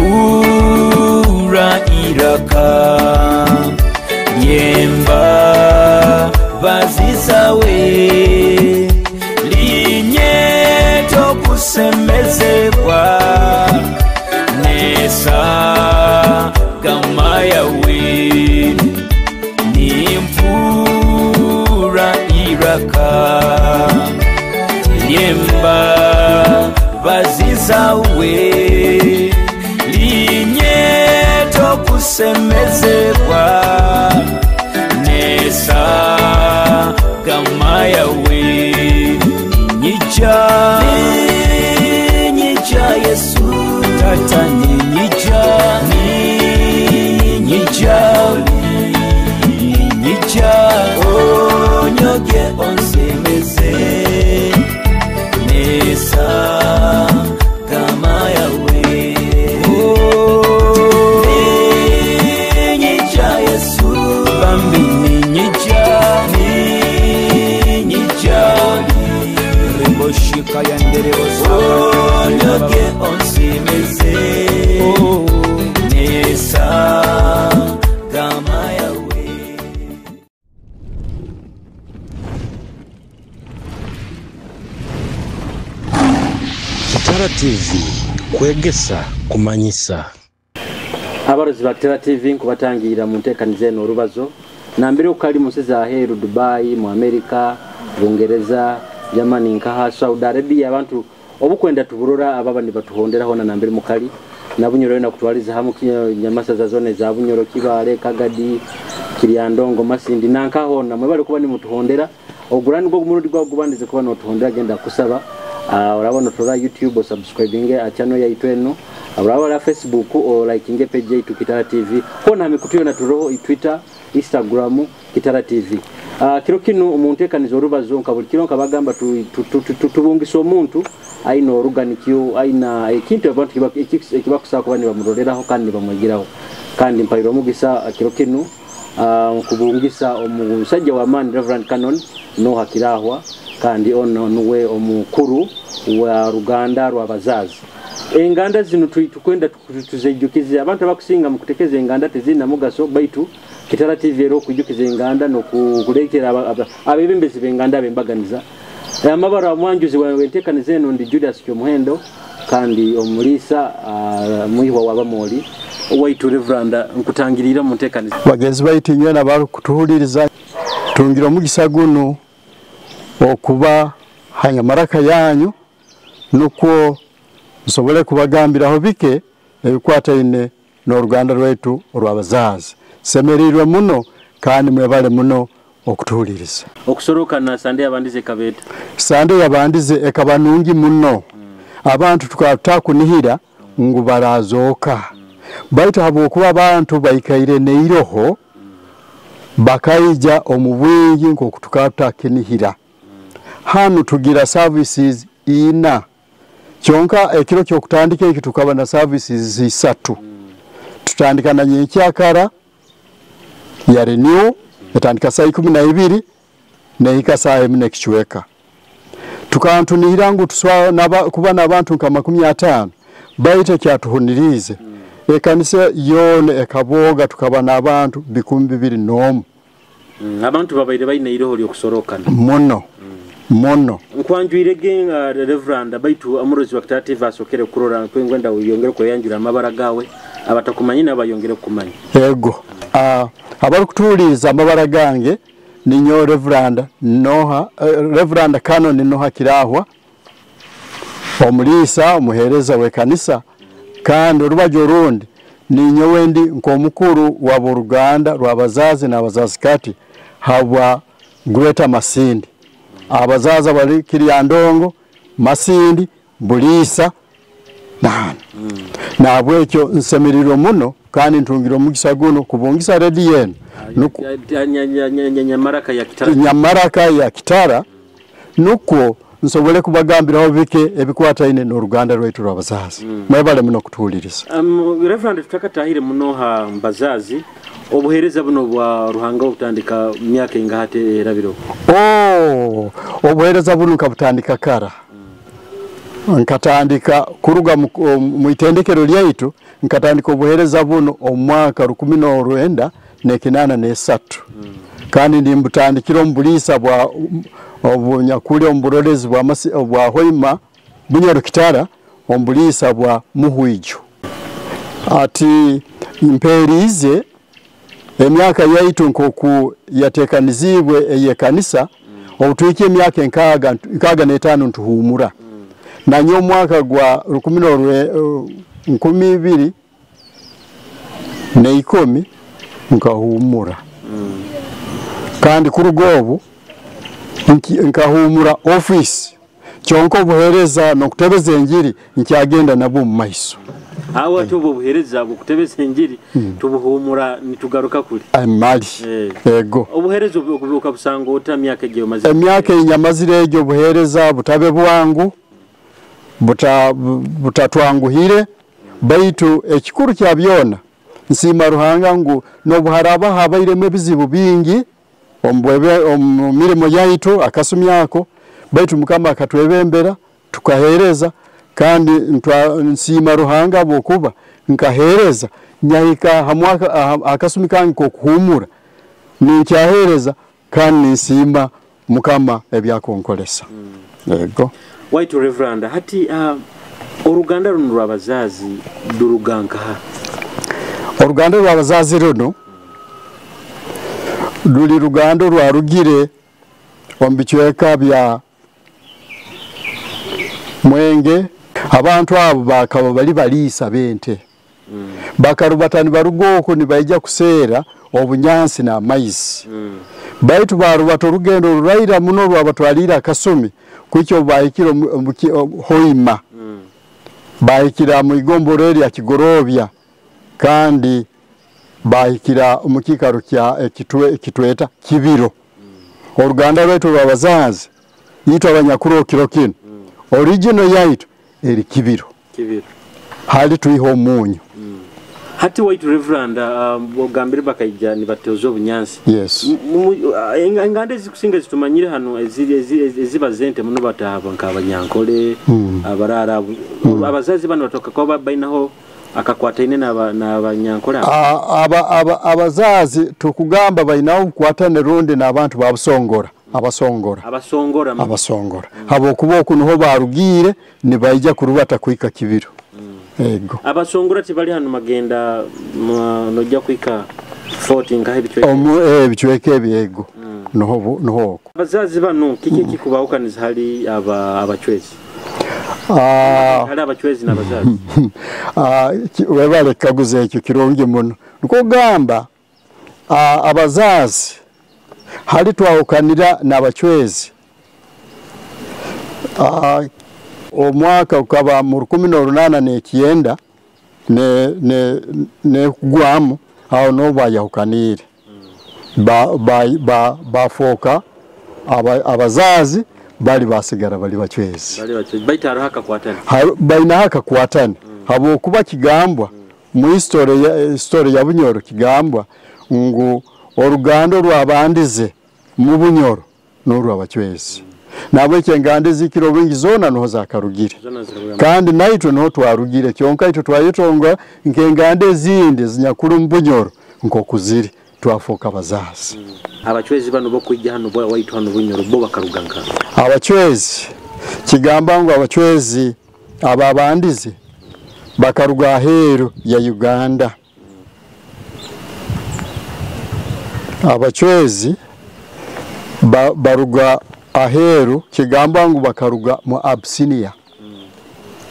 Nimpura iraka lyemba bazizawe linyeto kusemezebwa nesa gama yawe. Nimpura iraka lyemba bazizawe linyeto kusemezebwa nesa gama yawe. Ninyija ninyija Yesu tata, ninyija ninyija ninyija onyoge onsemeze nesa gama yawe. Ninyija Yesu bambi, ninyija ninyija reboshika yanderebosa onyoge onsemeze nesa gama yawe. Kitara TV kwegesa kumanyisa. Abarozi ba Kitara TV nkubatangira mu nteekaniza eno orubazo nambere okali mu nsi za Heru, Dubai, mu Amerika, Bungereza, Germany, nkaha Saudi Arabia. Abantu obukwenda tuburora ababa nibatuhonderaho na nambere mukali na Bunyoro na kutwaliza hamu nyamasa za zone za Bunyoro, Kibale, Kagadi, Kiryandongo, Masindi nankaho na mwe bali kuba nimutuhondera ogurani gwo gumurundi gwa gubandize kuba notuhondera genda kusaba. Urabona tura YouTube subscribing a channel yaitu eno, urabona Facebook o likinge page yaitu Kitara TV, hona mikutuyo na turoho Twitter, Instagram Kitara TV. Kiro kino omuntekanizo orubazo nka buli kiro nkabagamba tubungisa omuntu aina oruganikyo aina ekintu abantu ekibakusaba kuba nibamuroreraho kandi nibamwegeraho. Kandi mpairwe omugisa kiro kino nkubungisa omusajja wa maani Reverend Canon Noha Kirahwa, kandi ono nuwe omukuru wa ruganda rw'abazazi. Enganda zino tukwenda tuzejukize abantu abakusinga mu kutekeza enganda tezina mugaso, baitu Kitara TV ero kujukiza enganda no kurekera abebembezi b'enganda abembaganiza. Amabara omwanjuzi wa enteekaniza eno ndi Julius Kyomuhendo, kandi omulisa muhihwa w'abamoli waitu Reverend nkutangirira mu nteekaniza. Bagenzi baitu nywena barukutuhuliriza, tungira omugisa guno okuba hanyamaraka yanyu nukwo nsobole kubagambiraho bike ebikwataine n'oruganda rwaitu orw'abazazi. Semerirwe muno kandi mwebale muno okutuhuliriza. Okusoroka na Sande yabandize kabeta. Sande yabandize ekaba nungi muno. Abantu tukatakunihira ngu barazoka. Baitu habwokuba abantu baikaire neiroho bakaija omu bwingi nk'okutukatakinihira. Hanu tugira services ina. Kyonka ekiro ky'okutandika eki tukaba na services isatu. Tutandika na nyenkyakara ya renew etandika saa 12 nehika saa 4 n'ekichweka. Tukantunihira ngu tuswa kuba n'abantu nka 50 baitu kyatuhunirize. Ekanisa yona ekaboga tukaba n'abantu 2001. Abantu babaire baine iroho lyokusorokana muno. Muno. Nkwanjwire genga Reverend baitu amurozi wa Kitara TV asokere kurora kwengwenda uyongere kweyanjura amabara gawe abatakumanyi n'abayongere kumanya. Yego. Abarukutuliza amabara gange ninyo Reverend Noha, Reverend Canon Noha Kirahwa, omulisa omuhereza w'ekanisa, kandi orubaju orundi ninyowe ndi nk'omukuru wa Buruganda rw'abazazi n'abazazi kati habwa Greater Masindi. Abazazi bali Kiryandongo, Masindi, Bulisa nahano. Nahabwekyo nsemeriirwe muno kandi ntungire omugisa guno kubungisa rediyo eno Nyamaraka ya Kitara, nukwo nsobole kubagambiraho bike ebikwataine n'oruganda rwaitu rw'abazazi. Mwebale muno kutuhuliriza. Reverend, tutakatahire muno ha bazazi, obuhereza buno bwa Ruhanga obutandika myaka ingahate erabiro? Oh, obuhereza buno nkabutandika kara. Nkatandika kuruga mu itendekero lyaitu, nkatandika obuhereza buno omu mwaka 1983. Kandi ndimbutandikira omu buliisa bwa obunyakuli omu burorezi bwa Hoima Bunyoro Kitara, omu buliisa bwa Muhwijo. Ati mperize emyaka yaitu nkoku yatekanizibwe ey'ekanisa, obutuhikya emyaka 65 ntuhumura. Nanye omwaka gwa 2010 nkahumura. Kandi kuruga obu nkahumura office, kyonka obuhereza n'okutebeza enjiri nkyagenda nabwo mu maiso. Aho ati obwo obuhereza bw'okutebeza enjiri tubuhumura nitugaruka kuli mali. Ego. Obuhereza okabusanga ota myaka egyo mazire? Emyaka enyamazire egyo obuhereza butabe bwangu, butatwanguhire, baitu ekikuru kya byona nsiima Ruhanga ngu n'obuharaba habairemu ebizibu bingi omu mirimo yaitu akasumi ako, baitu Mukama akatwebembera tukahereza, kandi nsiima Ruhanga habwokuba nkahereza nyahika hamwaka akasumi kange k'okuhumura ninkyahereza, kandi ninsiima Mukama ebyakunkolesa. Ego. Waitu Reverend, hati oruganda runo rw'abazazi duruga nkaha? Oruganda rw'abazazi runo ruli ruganda rwarugire omu bicweka bya Mwenge. Abantu abo bakaba bali baliisa bente. Bakarubata nibaruga okwo nibaija kuseera obunyansi n'amaizi. Baitu barubata orugendo ruraira muno rwabatwalira akasumi kwikyo bahikire Hoima. Bahikira mu igomboro erya Kigorobya, kandi bahikira omu kiikaro kya ekitweta Kibiro. Oruganda rwaitu rw'abazazi itwe abanyakuru kiro kinu, original yaitu eri Kibiro. Kibiro. Hali twiha omunyu. Hati waitu Reverend, ogambire bakaija nibatoza obunyansi. Yes. Enganda ezikusinga zitumanyire hano eziba zente muno batahaba nk'abanyankole, abarara, abazazi bano batoka kuba bainaho akakwataine n'abanyankole abo? Abazazi tukugamba bainaho obukwatane rundi n'abantu babusongora. Abasongora. Abasongora. Abasongora. Habwokuba oku niho barugiire nibaija kurubata kuhika Kibiro. Ego. Abasongora tibali hano magenda nojja kuhika 40 nkahe ebicweka? Ebicweka ebi ego. Niho oko. Abazazi bano kiki kikubahukaniza hali abachwezi? Hali abachwezi n'abazazi. Webale kaguza ekyo kirungi muno. Nikugamba abazazi hali twahukanira n'abachwezi. Omwaka ukaba mu 1889 ne kugwamu aho no bayahukanire. Bafoka abazazi bali basigara bali bachwezi. Bali bachwezi. Baita hariho akakwatane. Baina akakwatane. Habwokuba kigambwa mu history ya Bunyoro kigambwa ngu oruganda rwabandize mu Bunyoro n'orw'abachwezi. Nabwekyo enganda ezikira obwingi zoona niho zakarugire. Kandi naitwe niho twarugire, kyonka itwe twayetonga nk'enganda ezindi ezinyakuru mu Bunyoro nk'okuziri twafoka abazazi. Abachwezi bano bokwijja hano waitu hano Bunyoro bo bakaruga nka? Abachwezi kigamba ngu abachwezi ababandize bakaruga aheeru ya Uganda. Abachwezi baruga aheeru kigamba ngu bakaruga mu Abyssinia.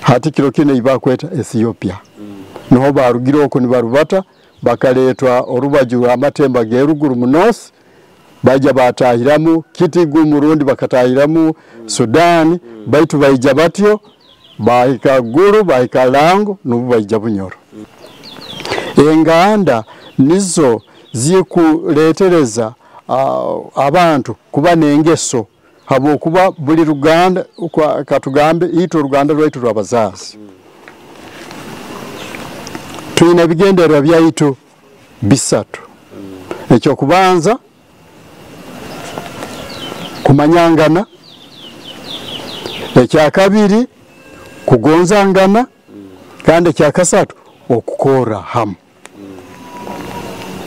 Hati kiro kino ibakweta Ethiopia. Niho barugire okwo nibarubata bakaletwa orubaju rw'amatemba g'eruguru mu north, baija batahiramu Kitigu murundi bakatahiramu Sudan, baitu baija batyo Bahika Gulu, bahika Lango, nubu baija Bunyoro. Enganda nizo zikuletereza abantu kuba n'engeso, habwokuba buli ruganda, katugambe itwe oruganda rwaitu rw'abazazi. Twine ebigendererwa byaitu bisatu. Ekyokubanza, kumanyangana. Ekyakabiri, kugonzangana. Kandi ekyakasatu, okukora hamu.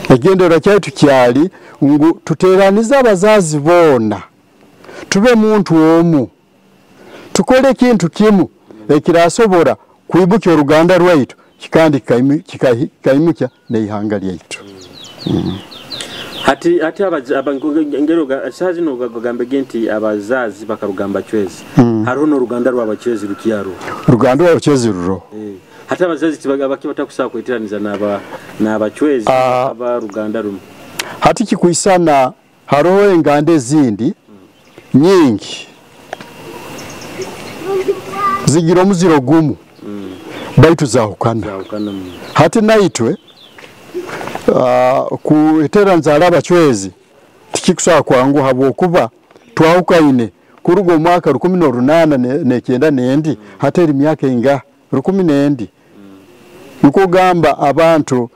Ekigendererwa kyaitu kyali ngu tuteranize abazazi boona, tube muntu omu, tukole ekintu kimu ekirasobora kwibukya oruganda rwaitu kandi kikaimukya n'eihanga lyaitu. Hati ngero saa zino gambege nti abazazi bakarugamba Chwezi. Hariho n'oruganda rw'Abachwezi rukyaro. Ruganda rw'Abachwezi ruro. Hati abazazi baki batakusaa kweteraniza n'Abachwezi aba ruganda rumu. Hati kikwisana hariho enganda ezindi nyingi zigira omuziro gumu baitu zahukana. Zahukana. Hati naitwe kuteranza Abachwezi tikikusobola kwanguha habwokuba twahukaine kuruga omwaka 1894, hati eri myaka inga 14. Nikugamba abantu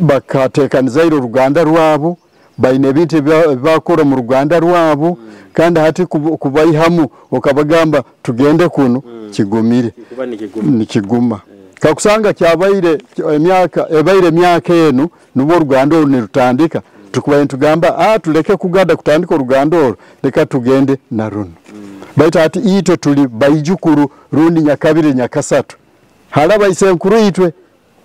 bakatekanizaire oruganda rwabo, baine ebintu ebibakora mu ruganda rwabo, kandi hati kubaihamu okabagamba tugende kuno kigumire. Kuba nikiguma. Nikiguma. Kakusanga kyabaire emyaka ebaire emyaka enu nubwo oruganda oru nirutandika, tukubaye nitugamba tuleke kugada kutandika oruganda oru, leka tugende na runo. Baitu hati itwe tuli baijukuru rundi nyakabiri nyakasatu, hali abaisenkuru itwe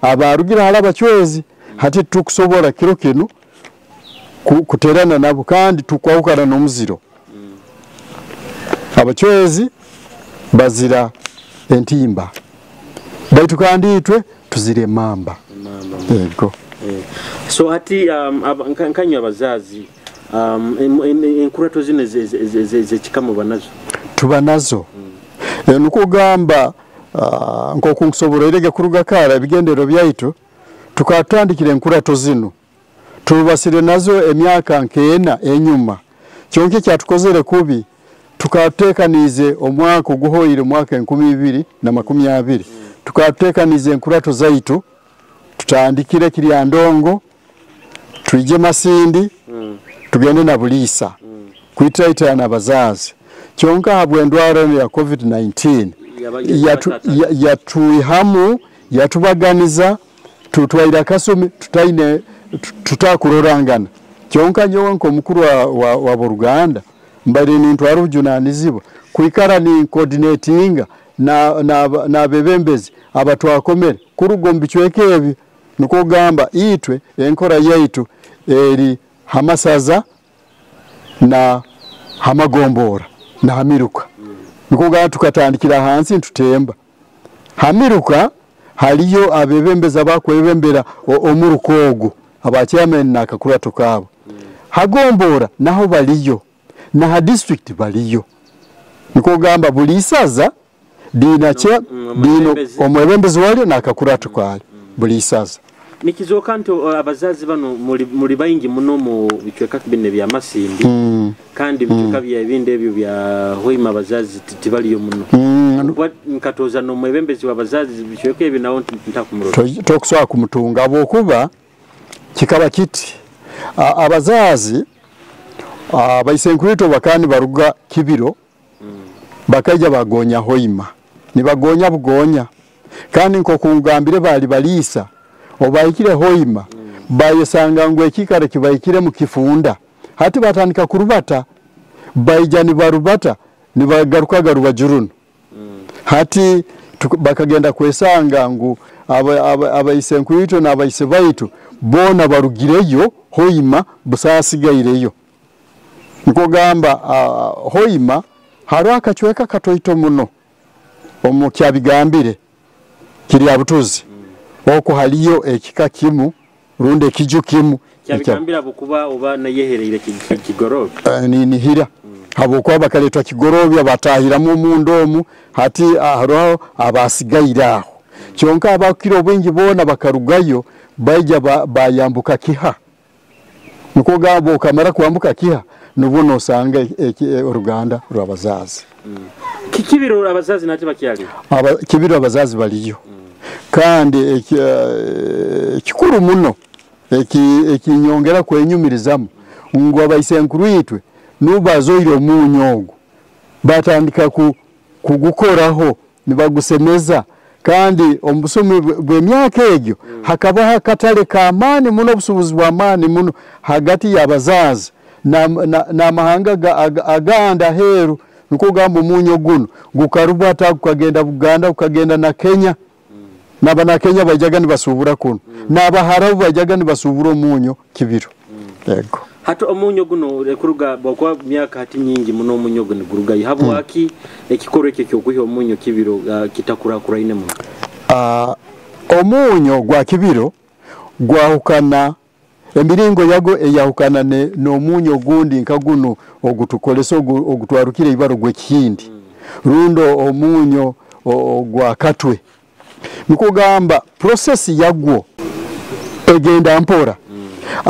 abarugira hali Abachwezi, hati tukusobora kiro kinu kuterana nabo kandi tukwahukana n'omuziro. Abachwezi bazira entimba, baitu kandi itwe tuzire mamba. Mamba. Yego. So hati nkanywa abazazi, enkurato zino ez'ekika muba nazo? Tuba nazo. Nikugamba nk'oku nkusoborairege kuruga kara ebigendero byaitu, tukatandikira enkurato zino tubasire nazo emyaka nkeena enyuma. Kyonka ekyatukozere kubi, tukatekanize omwaka oguhoire omwaka 2020, tukatekanize enkurato zaitu, tutandikire Kiryandongo, twije Masindi, tugende na Buliisa, kwitaitana abazazi. Kyonka habw'endwara eno ya COVID-19 yatuihamu, yatubaganiza, tutwaire akasumi tutaine tutakurorangana. Kyonka nyowe nk'omukuru wa boruganda mbaire nintwara obujunanizibwa kwikara ni coordinatinga n'abebembezi abatwakomere kuruga omu bicweka ebi. Nikwo kugamba itwe enkora yaitu eri hamasaza na hamagombora na hamiruka. Nikwo kugamba tukatandikira hansi nitutemba hamiruka, haliyo abebembezi abakwebembera omuruka ogu, aba chairman na kakurato kabo. Hagombora naho baliyo, na ha district baliyo. Nikwo kugamba buli isaza dina cha dino omwebembezi walyo na kakurato kali buli isaza. Nikizoka nti abazazi bano muri baingi muno mu bicweka bine bya Masindi, kandi bicweka bya ebindi ebyo bya Hoima abazazi tibaliyo muno. Kuba nkatoza n'omwebembezi w'abazazi bicweka ebyo nawo ntakumurora. Tokusobola kumutunga habwokuba kikaba kiti abazazi baisenkuritwe bakandi baruga Kibiro, bakaija bagonya Hoima, nibagonya bugonya, kandi nk'okungambire bali baliisa obaikire Hoima, bayesanga ngu ekikare kibaikire mu kifunda, hati batandika kurubata, baija nibarubata nibagarukaga rubajurunu. Hati bakagenda kwesanga ngu abaisenkuritwe n'abaise baitu bona barugireyo Hoima, busasigaireyo. Nikugamba Hoima hariho akacweka katoito muno omu kyabigambire kiri abutuzi, oko haliyo ekika kimu rundi ekiju kimu. Kyabigambira bukuba oba nayehereire kigorobe. Ni hira. Habwokuba bakaletwa Kigorobya batahiramu omundu omu, hati hariho abasigaire aho. Kyonka abakukira obwingi boona bakarugayo baija bayambuka Kiha. Nikwo gamba okamara kwambuka Kiha nubwo nosanga oruganda rw'abazazi. Kibiro abazazi nati bakyali? Kibiro abazazi baliyo. Kandi ekikuru muno ekinyongera kwenyumirizamu ngu abaisenkuru itwe nubazoire omunyo ogu batandika kugukoraho nibagusemeza. Kandi omu busumi bw'emyaka egyo hakabaho akatale k'amaani muno, obusubuzi bw'amaani muno hagati y'abazazi n'amahanga agandi aheeru. Nikwo gamba omunyo guno gukarubata gukagenda Buganda, gukagenda na Kenya. N'abana Kenya baijaga nibasubura kuno, n'Abaharabu baijaga nibasubura omunyo Kibiro. Yego. Hati omunyo guno ekuruga bwakuba myaka hati nyingi muno omunyo guno gurugayo. Habwaki ekikorwa ekyo ky'okwiha omunyo Kibiro kitakuraakuraine muno? Omunyo gwa Kibiro gwahukana, emiringo yago eyahukana n'omunyo ogundi nka guno ogutukolesa ogutwarukire ibaro gw'ekihindi rundo omunyo ogwa Katwe. Nikugamba process yagwo egenda mpora.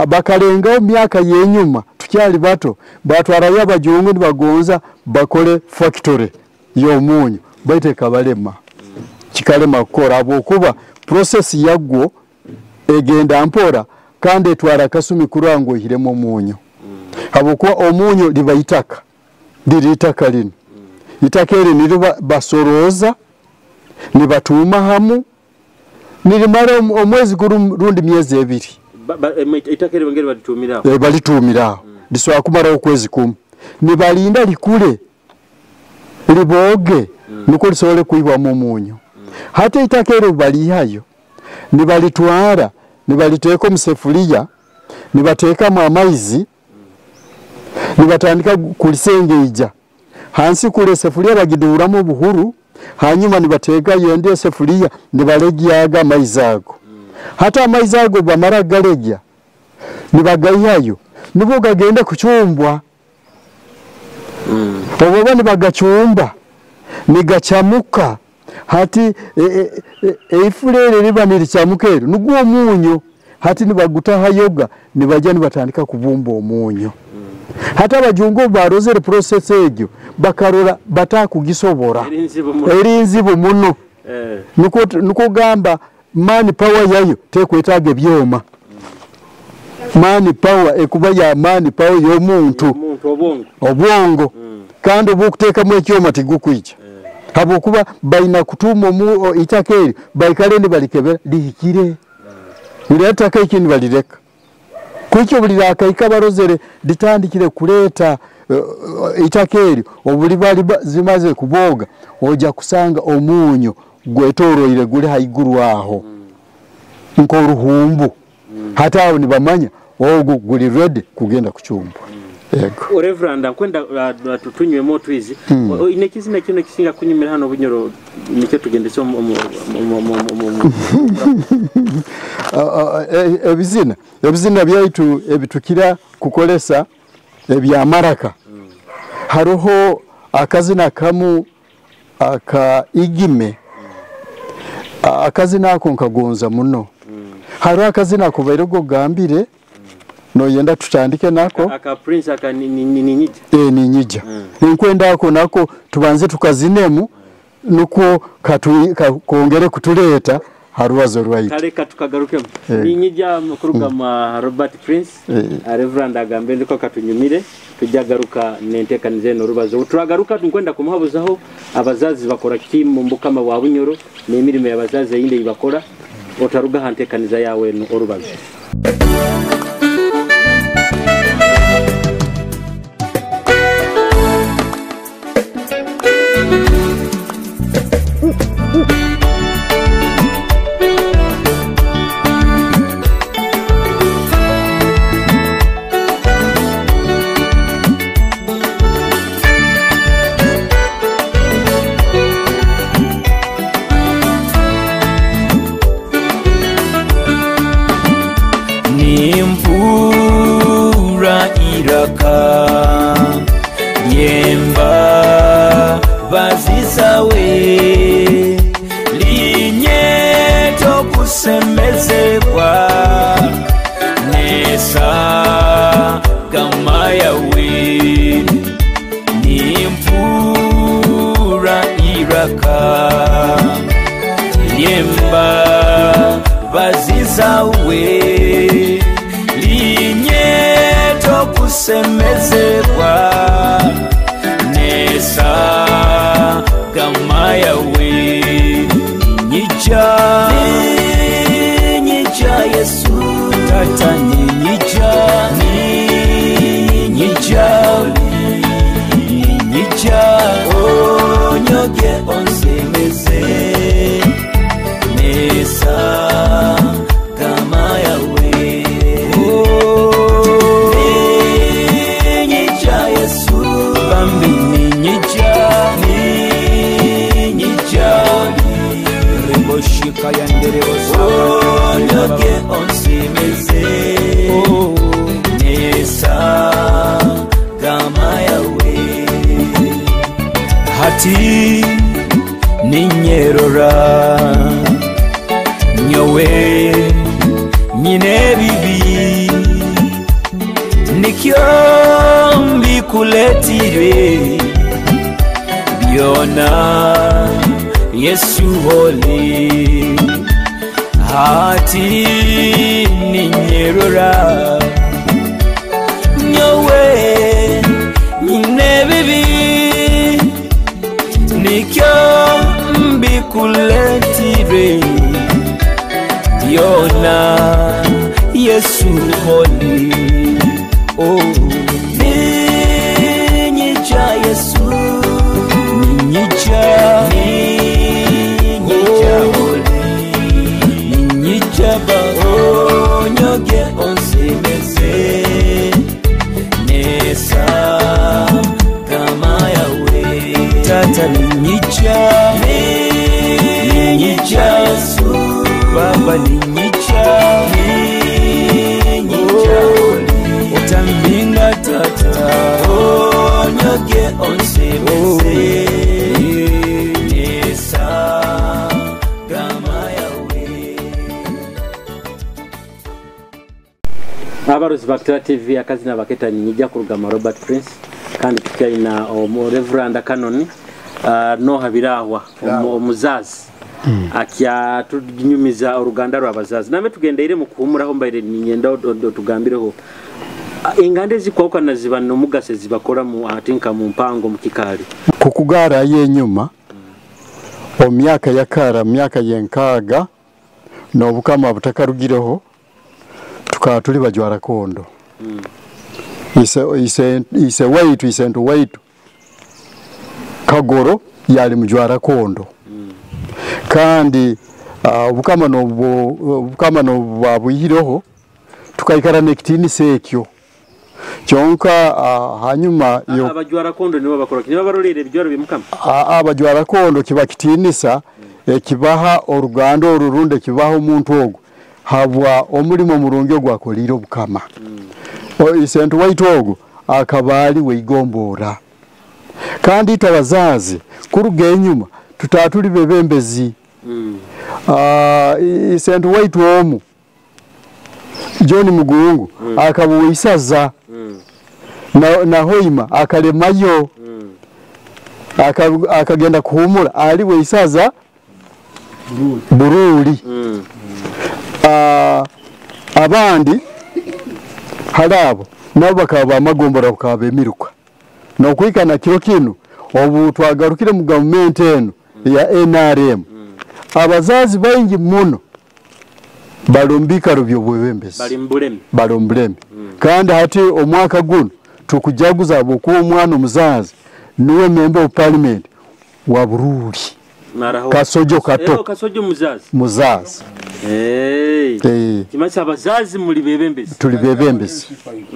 Bakalengaho myaka yenyuma tukyali bato batwarayo abajungu nibagonza bakole factory y'omunyo, baitu ekabalema. Kikalema kukora habwokuba process yagwo egenda mpora kandi etwara akasumi kurora ngu oihiremu omunyo. Habwokuba omunyo liba itaka, liri itaka lino. Itaka eri niryo basoroza nibatuuma hamu, nirimara omwezi rundi myezi ebiri. Itaka eri bongere balitumiraho? Balituumiraho. Lisobola kumaraho okwezi kumu. Nibalinda likule liboge nukwo lisobole kwihwamu omunyo. Hati itaka eri balihayo nibalitwara nibaliteeka omu sefuliya, nibateekamu amaizi, nibatandika kulisengeija. Hansi kule sefuliya bagiduuramu obuhuru, hanyuma nibateekayo endi esefuliya nibalegyaga amaizi ago. Hata amaizi ago bamara galegya nibagaihayo nibwo gagenda kucumbwa. Obo nibagacumba nigacamuka. Hati eifurere riba niricamuka ero nugwo omunyo. Hati nibagutahayoga nibaja nibatandika kubumba omunyo. Hata abajungu barozere process egyo bakarora batakugisobora. Eri nzibu muno. Niko gamba man power yayo tekwetaaga ebyoma. Man power ekuba ya man power y'omuntu. Obwongo. Kandi obukuteekamu ekyoma tigukwija. Habwokuba baina kutuma itaka eri baikale nibalikebera lihikire. Lireta eki nibalireka. Kwikyo buli lakaika barozere litandikire kuleeta itaka eri obuliba zimaze kuboga oja kusanga omunyo gwetoroire guli haiguru aho nk'oruhumbu. Hata aho nibamanya ogu guli ready kugenda kucumbwa. Yego. Reverend nkwenda tutunywemo otwizi. Inekizina kino kisinga kunyumira hano Bunyoro nikyo tugendese Ebizina byaitu ebitukira kukolesa ebya maraka. Haroho akazina kamu aka igime. Akazina ako nkagonza muno. Hariho akazina ako bairogo gambire noyenda tutandike nako. Aka prince aka ni nyija. Ni nyija. Nkwenda ako nako tubanze tukazinemu nuko kongere kutuleta harubazo rwaitu. Kareka tukagarukemo. Ni nyija mukuru ma Robert Prince, Reverend agambe ndiko katunyumire tujagaruka nentekanize no rubazo. Turagaruka tunkwenda kumuhabuzaho abazazi bakora ki mu mbukama wa Bunyoro n'emirimo y'abazazi eyinde ibakora otaruga hantekaniza yawe no orubazo. kusemezebwa nesa gama yawe nimpura iraka yemba bazizawe linyeto kusemezebwa nesa gama yawe nyija nyija Yesu tata nyija nyija nyija onyoge onsemeze nesa gama yawe nyija Yesu bambi nyija nyija Shika ya nderebo onyoge onsemeze nesa gama yawe hati ninyerora nyowe nyine bibi nikyo mbikuletire byona Yesu holi hati ninyerora nyowe nyine bibi nikyo mbikuletire byona Yesu holi oh ninyija Yesu ninyija onyoge onsemeze nesa gama yawe tata ninyija ninyija Yesu baba ninyija ninyija otambinga tata onyoge onsemeze nesa gama yawe. Abarozi ba TV akazina baketa nyijja kurugama Robert Prince kandi tukyalina Reverend Canon Noha Birahwa omuzazi akya tunyumiza oruganda rw'abazazi namwe tugendeire mu kuhumuraho mbaire ninyenda tugambireho enganda ezikwawukana ziba n'omugase zibakora mu atinka mu mpango mu kikaali kukugara yenyuma omyaka yakara myaka yenkaga n'obukama butakarugireho tukaba tuli bajwara kondo. Ise waitu isentu waitu Kagoro yali mujwara kondo. Kandi obukama n'obwabuyireho tukaikara n'ekitiinisa ekyo kyonka hanyuma abajwara kondo nibo bakora nibo barolera ebijwaro bimukama abajwara kondo kiba kitiinisa ekibaha oruganda orurunde kibaha omuntu ogwo habwa omulimo murungi ogwakolire obukama. Isentu waitu ogwo akaba ali weigombora kandi itwe abazazi kuruga enyuma tutatuli bebembezi. Isentu waitu omu John Mugungu akaba weisaza na Hoima akalemayo akagenda kuhumura ali weisaza Bururi. Abandi harabo nabo bakaba amagombora bakaba bemiruka nokwikana kiro kino obu twagarukire mu government eno ya NRM abazazi baingi muno balumbika rubyo bwebembezi bali mbulemi kandi hati omwaka guno tukujaguza bukuwa omwana omuzazi niwe member of parliament wa Bururi Kasojo kato Kasojo muzazi muzazi. Kimasa abazazi muli bebembezi tuli bebembezi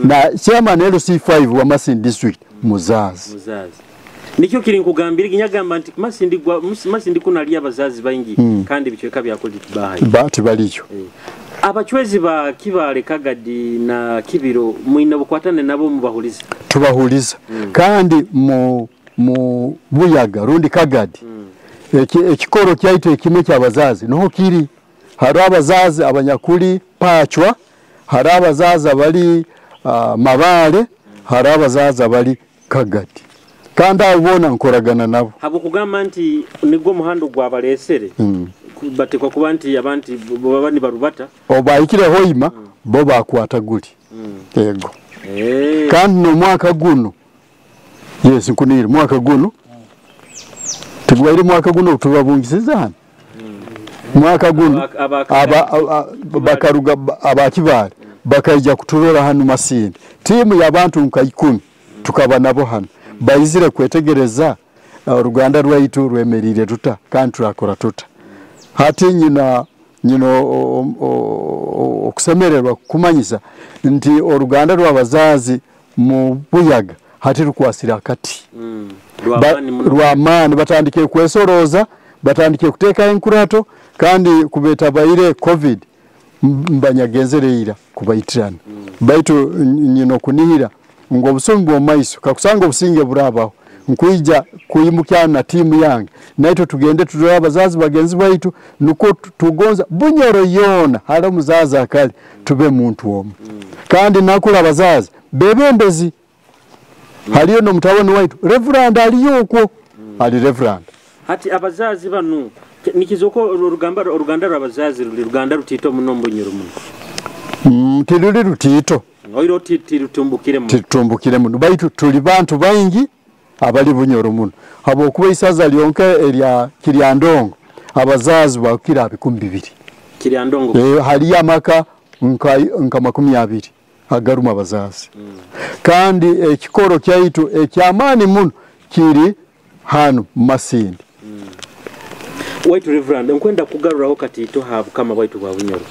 na chairman LC5 wa Masindi district muzazi muzazi Nikyo kiri nkugambira kinyagamba nti Masindi kunali abazazi baingi kandi bichweka byakoli bahayi bati baliyo Abachwezi ba Kibale Kagadi na Kibiro mwina bukwatane nabo mubahuliza tubahuliza kandi mu Buyaga rundi Kagadi ekikoro kyaitu ekime ky'abazazi noho kiri Hariho abazazi abanyakuli Pachwa, hariho abazazi abali Mabale, hariho abazazi abali Kagadi. Kandi abo boona nkoragana nabo. Habwokugamba nti nigwo omuhanda ogwabalesere, batekwa kuba nti abantu baba nibarubata. Obahikire Hoima, bo bakwata guli. Ego. Kandi n'omwaka guno, yes, nkunire, mwaka guno, tigubaire mwaka guno tubabungisiza hano. Mwaka guno, bakaruga abakibale, bakaija kuturora hano Masindi. Tiimu y'abantu nka 10 tukaba nabo hano. Baizire kwetegereza oruganda rwaitu rwemerire tuta kandi turakora tuta. Hati nyina okusemererwa kumanyisa nti oruganda rw'abazazi mu Buyaga hati rukwasira akati. Rwamani batandike kwesoroza, batandike kuteeka enkurato kandi kubeta baire COVID mbanyagenzereira kubaitirana. Baitu nyino kunihira ngo obusumi bw'omaiso kakusanga obusinge burabaho nkwija kuyimukyana na tiimu yange naitwe tugende turore abazazi bagenzi baitu nuko tugonza Bunyoro yoona hali omuzazi akali tube muntu omwe. Kandi nakula abazazi bebembezi haliyo n'omutabani waitu Reverend aliyo okwo ali Reverend. Hati abazazi banu nikizoko oruganda rw'abazazi ruli ruganda rutito muno Bunyoro muno. Tiruli rutito. Oiro tirutumbukire muno. Tirutumbukire muno. Baitu tuli bantu baingi abali Bunyoro muno. Habwokuba isaza lyonka erya Kiryandongo abazazi bakira 2000. Kiryandongo. Hali amaka nka 20 agaruma abazazi. Kandi ekikoro kyaitu ekyamaani muno kiri hano Masindi. Waitu Reverend, nkwenda kugaruraho katito ha bukama bwaitu bwa Bunyoro.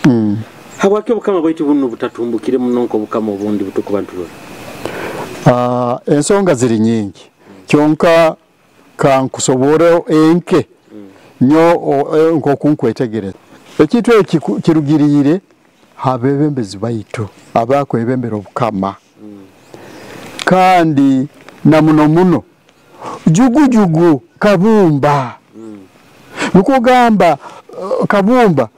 Habwaki obukama bwaitu buno butatumbukire muno nko obukama obundi butukuba nturora? Ensonga ziri nyingi. Kyonka kankusobore enke nyo nkokunkwetegereza. Ekintu eki kirugiriire habebembezi baitu abakwebembera obukama. Kandi na muno muno jugujugu Kabumba. Nukugamba Kabumba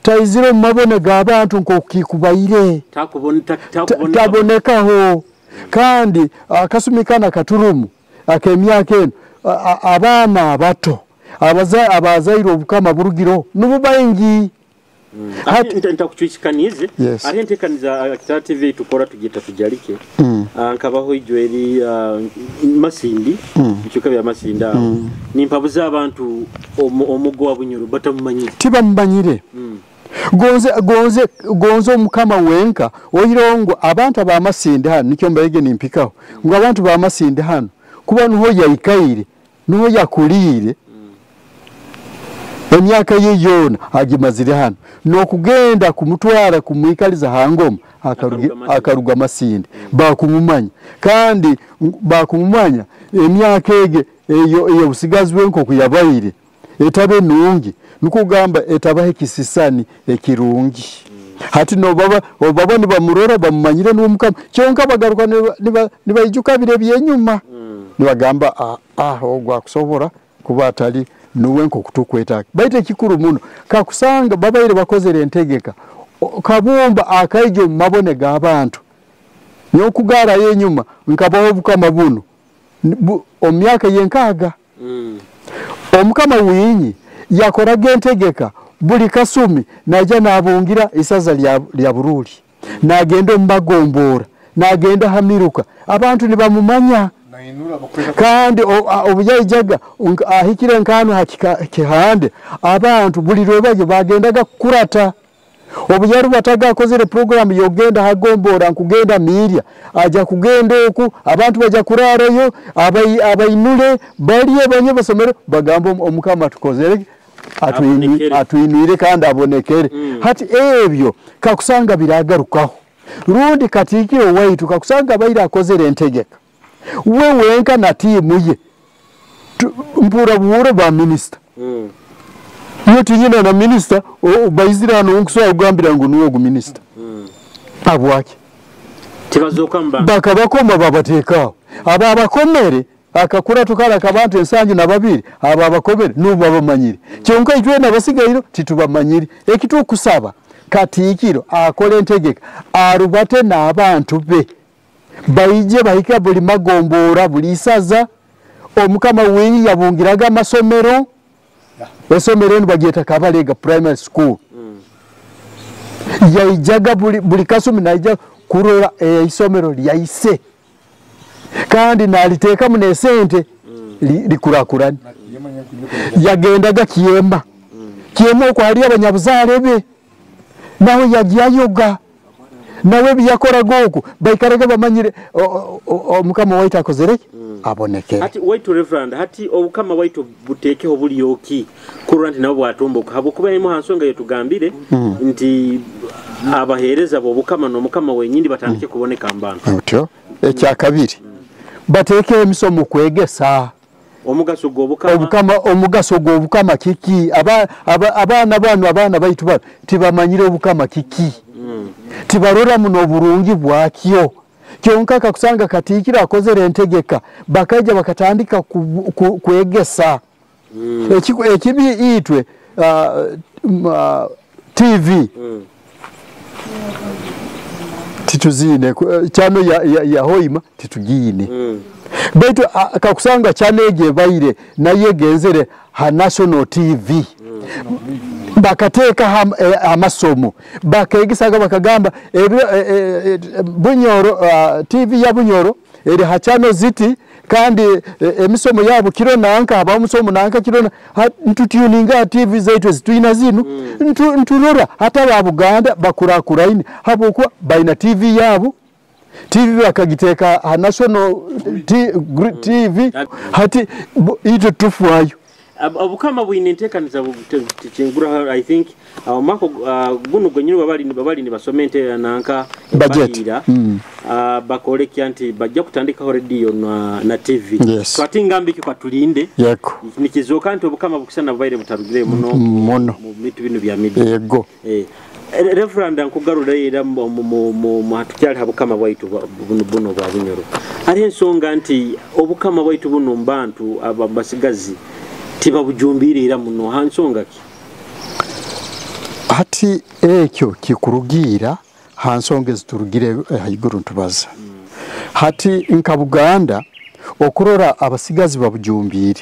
taizire mu mabone g'abantu nk'okikubaire. Tabonekaho. Kandi akasumi kana katurumu ak'emyaka eno abaana abato abazaire obukama burugiro nubu baingi. Ntakucwikanize ari entekaniza Kitara TV tukora tugita tujalike. Nkabaho ijo eri Masindi bicuka bya Masindi aho nimpabuza abantu omugo wa Bunyoro batamumanyire. Tibamumanyire. Gonze omukama wenka oyirongo abantu aba Masindi hano nikyo mbayege nimpikaho ngo abantu ba Masindi hano kuba nuho yaikaire nuho yakulire emyaka ye yona agimazire hano nokugenda kumutwara kumwikaliza hangoma akaruga Masindi bakumumanya. Kandi bakumumanya emyaka ege eyo busigazi bwenko kuyabaire etabe nungi nukugamba etabahe kisisani ekirungi. Hati no baba obaba nibamurora bamumanyire n'omukama kyonka bagaruka nibaijuka bire byenyuma nibagamba ogwa kusobora kuba atali nuwe nko kutukwetaka. Baite kikuru muno kakusanga babaire bakozere entegeka Kabumba akaijo mabone g'abantu nyokugara yenyuma nkabaho obukama buno omyaka yenkaga. Omukama winyi yakoraga entegeka buli kasumi naja nabungira isaza lya Buruli nagenda mbagombora nagenda hamiruka abantu nibamumanya. Kandi obuyaijaga ahikire nkano kihande abantu buli lwebaje bagendaga kurata. Obuyaru bataga akozere program yogenda hagombora nkugenda mirya aja kugenda oku abantu baja kurarayo abainule baliye banye basomero bagamba omukama tukozere atuinuire kandi abonekere. Hati ebyo kakusanga biragarukaho rundi katikiro waitu kakusanga baira akozere entegeka we wenka na tiimu ye mpura buhoro ba minister. Iyo tinyina na minister baizira hano nkusobola kugambira ngu nuwe ogu minister. Abwaki tibazoka mba bakabakoma babateekawo aba abakomere Akakurato kara akabantu 72 aba abakomere nubu babamanyire. Kyonka itwe n'abasigairo titubamanyire. Ekitukusaba Katiikiro akole entegeka arubate n'abantu be baije bahika buli magombora buli isaza. Omukama wenyi yabungiraga amasomero, esomero enu bagyeta Kabalega Primary School. Yaijaga buli kasumi naija kurora isomero lyaise kandi naliteekamu n'esente likurakurana. Yagendaga Kiema, Kiema okwo hali abanyabuzaare be nawe yagyayoga, nawe byakoraga okwo baikaraga bamanyire omukama waitu akozere abonekere. Hati waitu Reverend, hati obukama waitu buteekeho bulyoki kurora nti nabo bwatumbuka, habwokuba emu ha nsonga yetugambire nti abaheereza b'obukama n'omukama wenyini batandike kuboneka mu bantu. Otyo ekyakabiri bateeke emisomo kwegesa omugaso gw'obukama. Omugaso gw'obukama kiki? Abaana bano, abaana baitu bano tibamanyire obukama kiki, tibarora muno oburungi bwakyo. Kyonka kakusanga Katiikiro akozere entegeka bakaija bakatandika kwegesa. Ekibi itwe TV tituzine chano ya hoima titugine. Baitu kakusanga chanege baire naye genzere ha National TV. Bakateeka amasomo bakegisaga bakagamba Bunyoro TV ya Bunyoro eri hachano ziti kandi emisomo yabo kiro nanka haba omusomo nanka kiro ntutuninga TV zaitu zituina zinu nturora hata ba Buganda bakurakuraine habwokuba baina TV yabo. TV bakagiteka ha National TV hati ito tufuayo. Obukama bwine enteekaniza kingura. I think omwaka guno gwenyini babali nibasoma ente nanka budget bakolekya nti bajja kutandikaho radio na TV. Twati ngambiki kwa tulinde yego nikizoka nti obukama bukusana bubaire butarugire muno mu bintu bino bya media yego. Reverend nkugarura era mu hatukyali habukama bwaitu buno bwa Bunyoro. Ari ensonga nti obukama bwaitu buno mbantu abasigazi tibabujumbire era muno hansonga ki? Hati ekyo kikurugira hansonga eziturugire haiguru ntubaza. Hati nka Buganda okurora abasigazi babujumbire.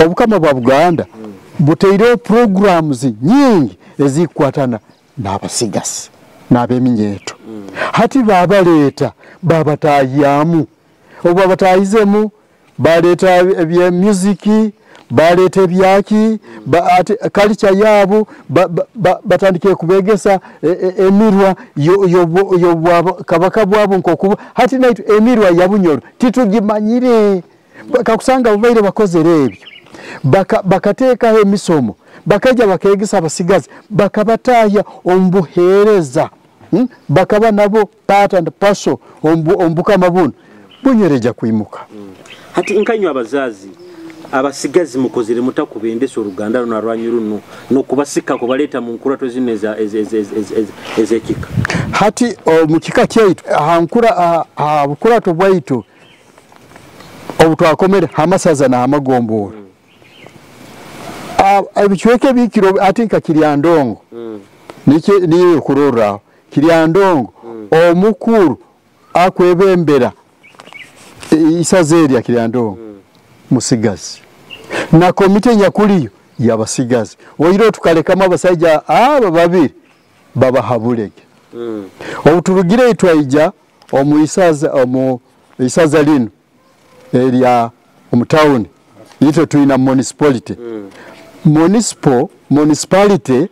Obukama bwa Buganda buteireho programs nyingi ezikwatana n'abasigazi n'abeminyeto. Hati babaleeta babatayamu, obu babatayizemu baleeta ebya music, baleeta ebyaki, culture yabo batandike kubegesa emirwa yo kabaka bwabo nkokuba. Hati naitu emirwa ya Bunyoro titugimanyire. Kakusanga bubaire bakozere ebyo bakateekaho emisomo bakaija bakegesa abasigazi bakabatahya omubuheereza, bakaba nabo part and parcel ombukama buno Bunyoreja kwimuka. Hati nkanywa abazazi abasigazi mukozere mutakubendesa oruganda runo arwanyu runo nokubasika kubaleta mu nkurato zino ezekika. Hati mu kika kyaitu hankura ha bukurato bwaitu obutwakomere hamasaza na hamagombora. Ebichweke bikiro ati nka Kiryandongo niyo kurora Kiryandongo omukuru akwebembera isaza erya Kiryandongo musigazi na komite nyakuliyo yabasigazi oiro tukalekamu abasajja aba babiri babahabulege. Obuturugire twaija omu isaza lino erya omu town itwe tuina municipality. Municipality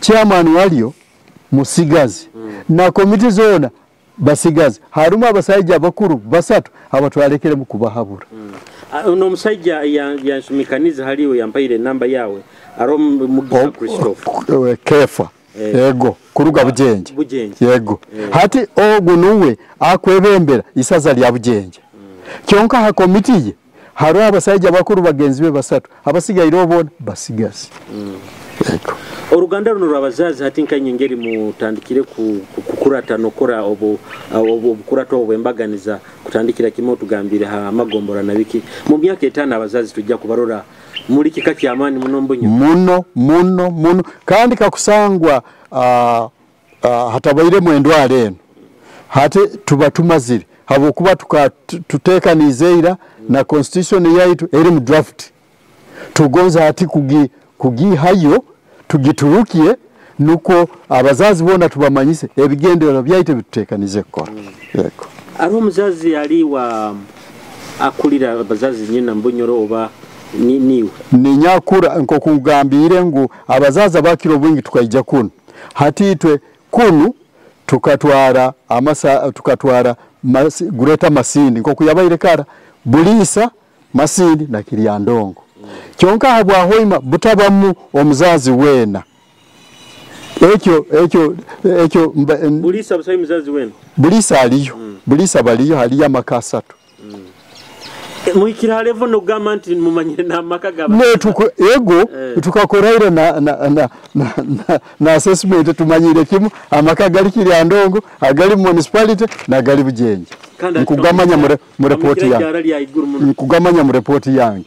chairman walio musigazi na komite zona basigazi haruma abasajja abakuru basatu abatwalekere mu kubahabura. Ono musajja yansumikaniza haliwe yampaire namba yawe aro Mugisha Christophe Kefa yego kuruga Bujenje yego. Hati ogu nuwe akwebembera isaza lya Bujenje. Kyonka ha komiti ye hariho abasajja bakuru bagenzi be basatu abasigaire obona basigazi. Oruganda runo rw'abazazi hati nkanyengeri mutandikire kukurata nokora obukurata obwembaganiza kutandikira kimwe tugambire ha magombora na biki mu myaka 5 abazazi tujja kubarora muri kika kyamaani muno mbunyo muno muno muno kandi kakusangwa hatabairemu endwara eno hati tuba tumazire habwokuba tutekanizeira na constitution yaitu eri mu draft tugonza hati kugihayo tugiturukie nuko abazazi bona tubamanyise ebigendero byaitu bitutekanize kukora. Yego. Ari omuzazi ali wa akulira abazazi nyina Mbunyoro oba niwe ninyakura nkokugambire ngu abazazi abakiro bwingi tukaija kuno hati itwe kunu tukatwara amasa tukatwara Greater Masindi nkokuyabaire kara Bulisa Masindi na Kiryandongo. Kyonka habwa hoima butabamu omuzazi wena ekyo ekyo ekyo Bulisa busayi muzazi wena Bulisa aliyo. Bulisa baliyo haliyo amaka 3. Muhikira level no gamba nti mumanyire na maka gaba ne tuko ego tukakoraire na assessment tumanyire kimu amaka gali Kiryandongo agali municipality na gali Bujenje nkugamanya mu report yange nkugamanya mu report yange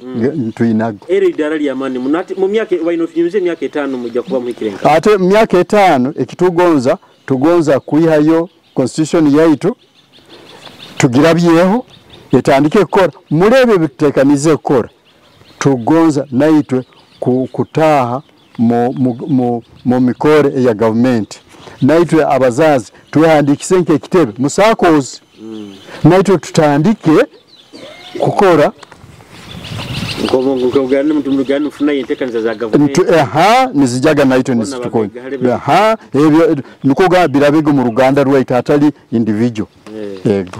tuinago ere idara lya mani munati mu myaka wainofinyuze myaka 5 mujja kuba muhikirenga ate myaka 5 ekitugonza tugonza kuihayo constitution yaitu tugirabyeho etandike kukora murebe bitutekanize kukora tugonza naitwe kutaha mu mikore ya government naitwe abazazi tuhandikise nk'ekitebe musakozi naitwe tutandike kukora nizijaga naitwe nizitukonya ebyo nikoga birabego mu Ruganda rwaitu atali individual. Yego.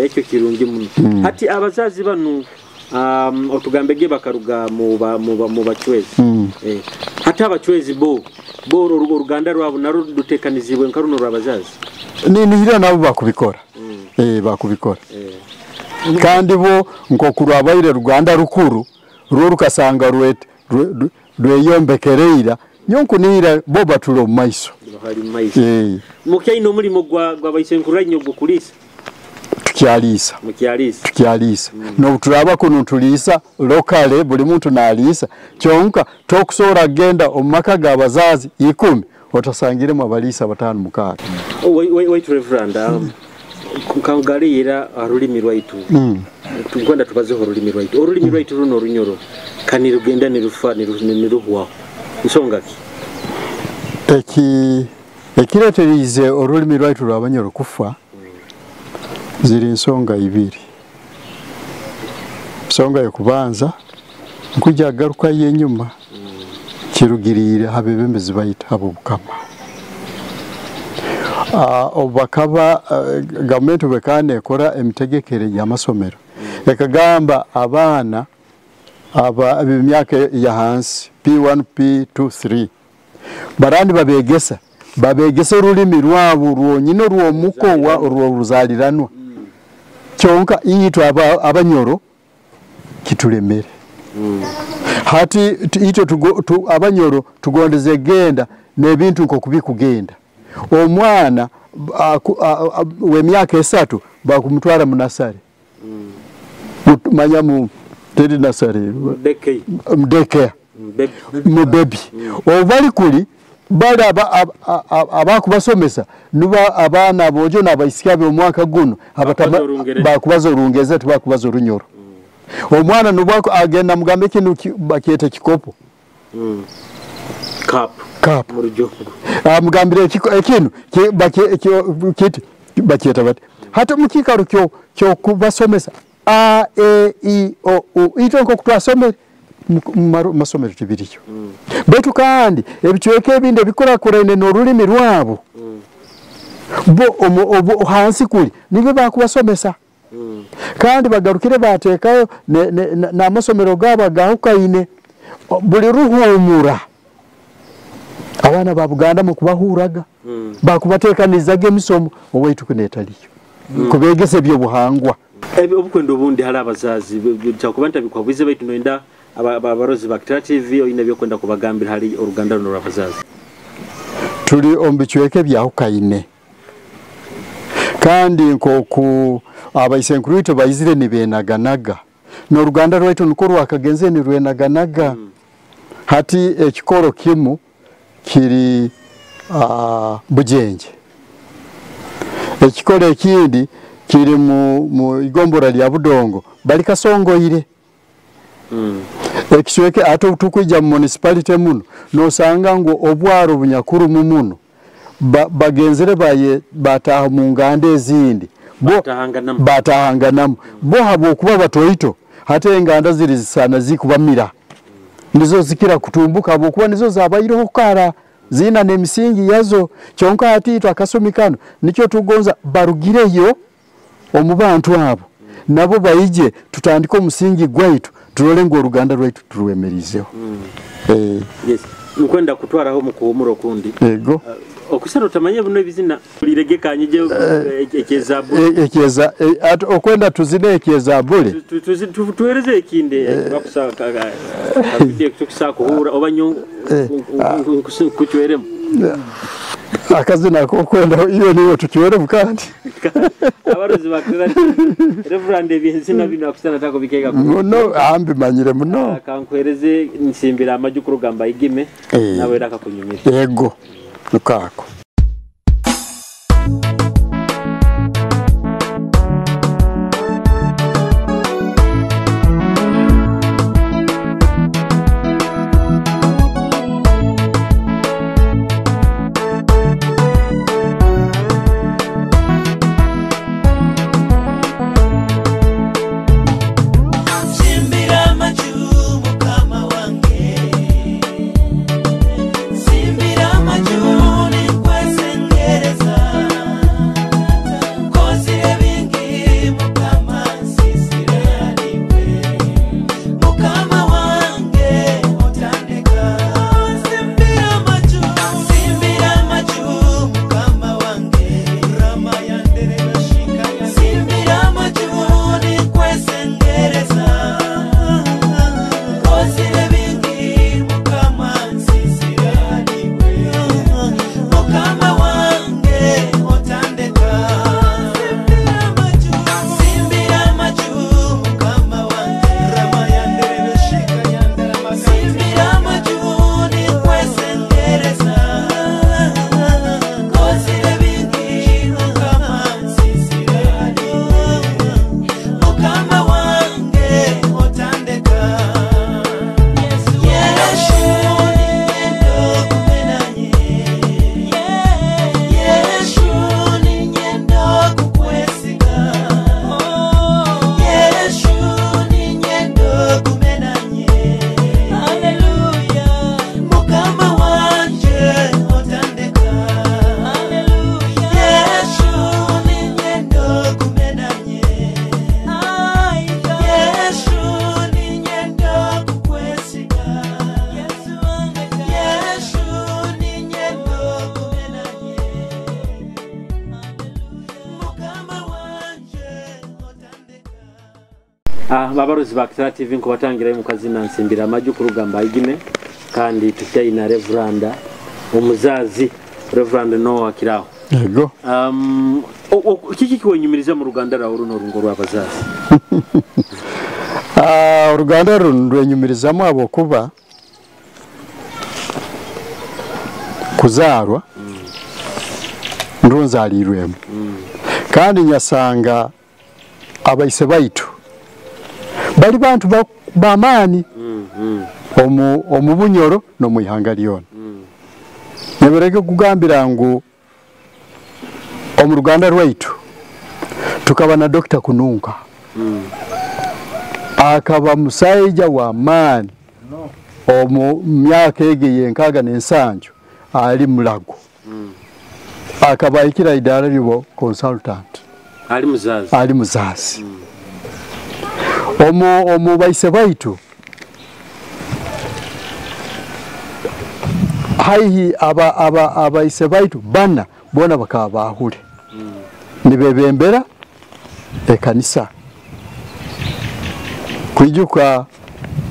Ekyo kirungi muno. Hati abazazi banu otugambege bakaruga mu bachwezi. Hati abachwezi bo oruganda rwabo naro dutekanizibwe nka runo rw'abazazi. Ni nabo bakubikora. Bakubikora. Kandi bo nkokurwabaire Ruganda rukuru rwo rukasanga rweyombekereira nyonkunira bo batulo maiso. Mukyaino mulimo gwa baisenkuranyo gukulisa. Tukyalisa. Tukyalisa. No turaba kuno tulisa lokale buli muntu nalisa kyonka tokusora genda omumaka g'abazazi 10 otasangiremu abalisa 5 6. Wait Reverend, kangalira orulimi rwaitu. Tukwenda tubazeho orulimi rwaitu. Orulimi rwaitu runo Runyoro kani rugenda nirufa niruhwa. Nsonga ki? Ekireterize orulimi rwaitu rw'Abanyoro kufa ziri nsonga ibiri. Nsonga yokubanza nkujya garuka yenyuma kirugirire habebembezi bayita abo bukama. Obakaba government bekane ekora emitegekere y'amasomero. Yakagamba abaana aba emyaka ya hansi P1 P2 3 barandi babegesa orulimi rwabo rwonyine rw'omuko wa rw'oruzaliranwa. Kyonka itwe Abanyoro kitulemere. Hati itwe Abanyoro tugondeze genda n'ebintu nkokubikugenda. Omwana w'emyaka 3 bakumutwara mu nasare. Manya mu teri nasare. Mdeke. Mu baby. Obali kuli bali abakubasomesa nuba abaana bojo n'abaisika b'omwaka guno bakubaza Orungereza tibakubaza Orunyoro. Omwana nubwako agenda mugambe kintu bakyeta kikopo. Cup. Mugambire ekintu kiti bakyeta bati. Hata mukikaro kyo kubasomesa a e i o u itwe nkokutwasomere masomero tibiriyo. Betu kandi ebicweka ebindi ebikurakurene n'orulimi rwabo bo hansi kuli nibyo bakubasomesa. Kandi bagarukire batekayo n'amasomero gabo agahukaine buli ruhumura abaana ba Buganda mu kubahuraga bakubatekanizaga emisomo owaitu kunetaliyo kubegesa ebyobuhangwa. Obukwenda obundi hali abazazi kyakubanta bikwabwize baitu noenda Abarozi ba Kitara TV oyina byokwenda kubagambira hali oruganda runo rw'abazazi. Tuli omu bicweka ebyahukaine kandi nkoku abaisenkuru itwe baizire nibenaganaga n'oruganda rwaitu niko rwakagenze nirwenaganaga. Hati ekikoro kimu kiri Bujenje, ekikoro ekindi kiri mu igombora lya Budongo bali Kasongoire. Ekicweke ate tukwija mu municipality muno nosanga ngu obwaro bunyakuru muno bagenzere baye bataha mu nganda ezindi batahanganamu bo habwokuba batoito hate enganda ziri zisana zikubamira nizo zikira kutumbuka habwokuba nizo zabaireho kara zina n'emisingi yazo. Kyonka hati itwe akasumi kano nikyo tugonza barugireyo omu bantu abo nabo baije tutandike omusingi gwaitu turole ngu oruganda rwaitu turwemerizeho. Yes, nkwenda kutwaraho mu kuhumura okundi. Yego. Okusara utamanye buno ebizina liregekanyije ekyezabuli. Ekyeza okwenda tuzine ekyezabuli. Tuhereze ekinde bakusaka kabidde tukusaka kuhura oba nyo kuchweremu. Akazina okwenda iyo niyo tuchweremu kandi. Abarozi bakira Reverend ebizina bino akusana tako bikega. Muno ambi manyire muno. Kankwereze nsimbira amaju kurugamba igime nawe raka kunyumira. Yego. Lukako. Simbira majuni Abarozi ba Kitara TV nkubatangira mukazina nsimbira amaju kurugamba igime kandi tutyaina Reverend omuzazi Reverend Noah Kiraho. Yego. Kiki kiwenyumiriza mu ruganda rawo runo rungo rw'abazazi? Uruganda runo rwenyumirizamo abo kuba kuzarwa ndunzalirwemo. Kandi nyasanga abaise baitu bali bantu bamani omu Bunyoro no mu ihanga lyona. Nebereke kugambira ngu omu Ruganda rwaitu tukaba na Dr. Kununka. Akaba musaija wa mani omu myaka ege yenkaga n'ensanju ali mulago. Akaba ikira idara libo consultant. Ali muzazi. Ali muzazi. Omu baise baitu haihi abaise baitu bana bona bakaba bahure. Nibebembera ekanisa. Kwijuka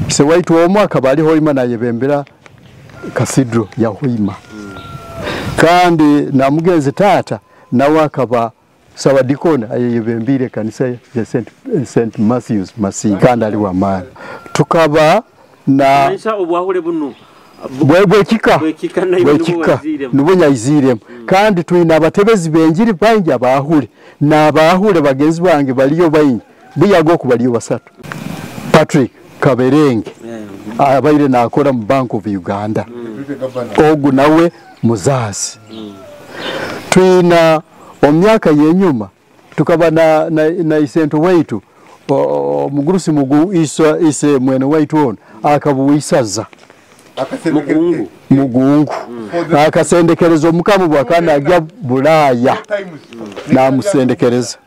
Ise waitu omwe akaba ali Hoima nayebembera kasidro ya Hoima. Kandi na mugenzi tata nawe akaba sabadikoni ayeyebembire kanisa ya St. Matthews Masindi, kandi ali wa maani. Tukaba na obwahule buno bwekika nubwo nyaiziremu. Kandi twina abatebezi benjiri baingi abahule n'abahule bagenzi bange baliyo baingi buyagoku baliyo basatu. Patrick Kaberenge abaire nakora mu Bank of Uganda, ogu nawe muzazi. Twina omyaka yenyuma tukaba na isento waitu omugurusi mugu ise mwene waitu ono akabuisaza mugungu akasendekereza omukama bwakana ajya Bulaya namusendekereza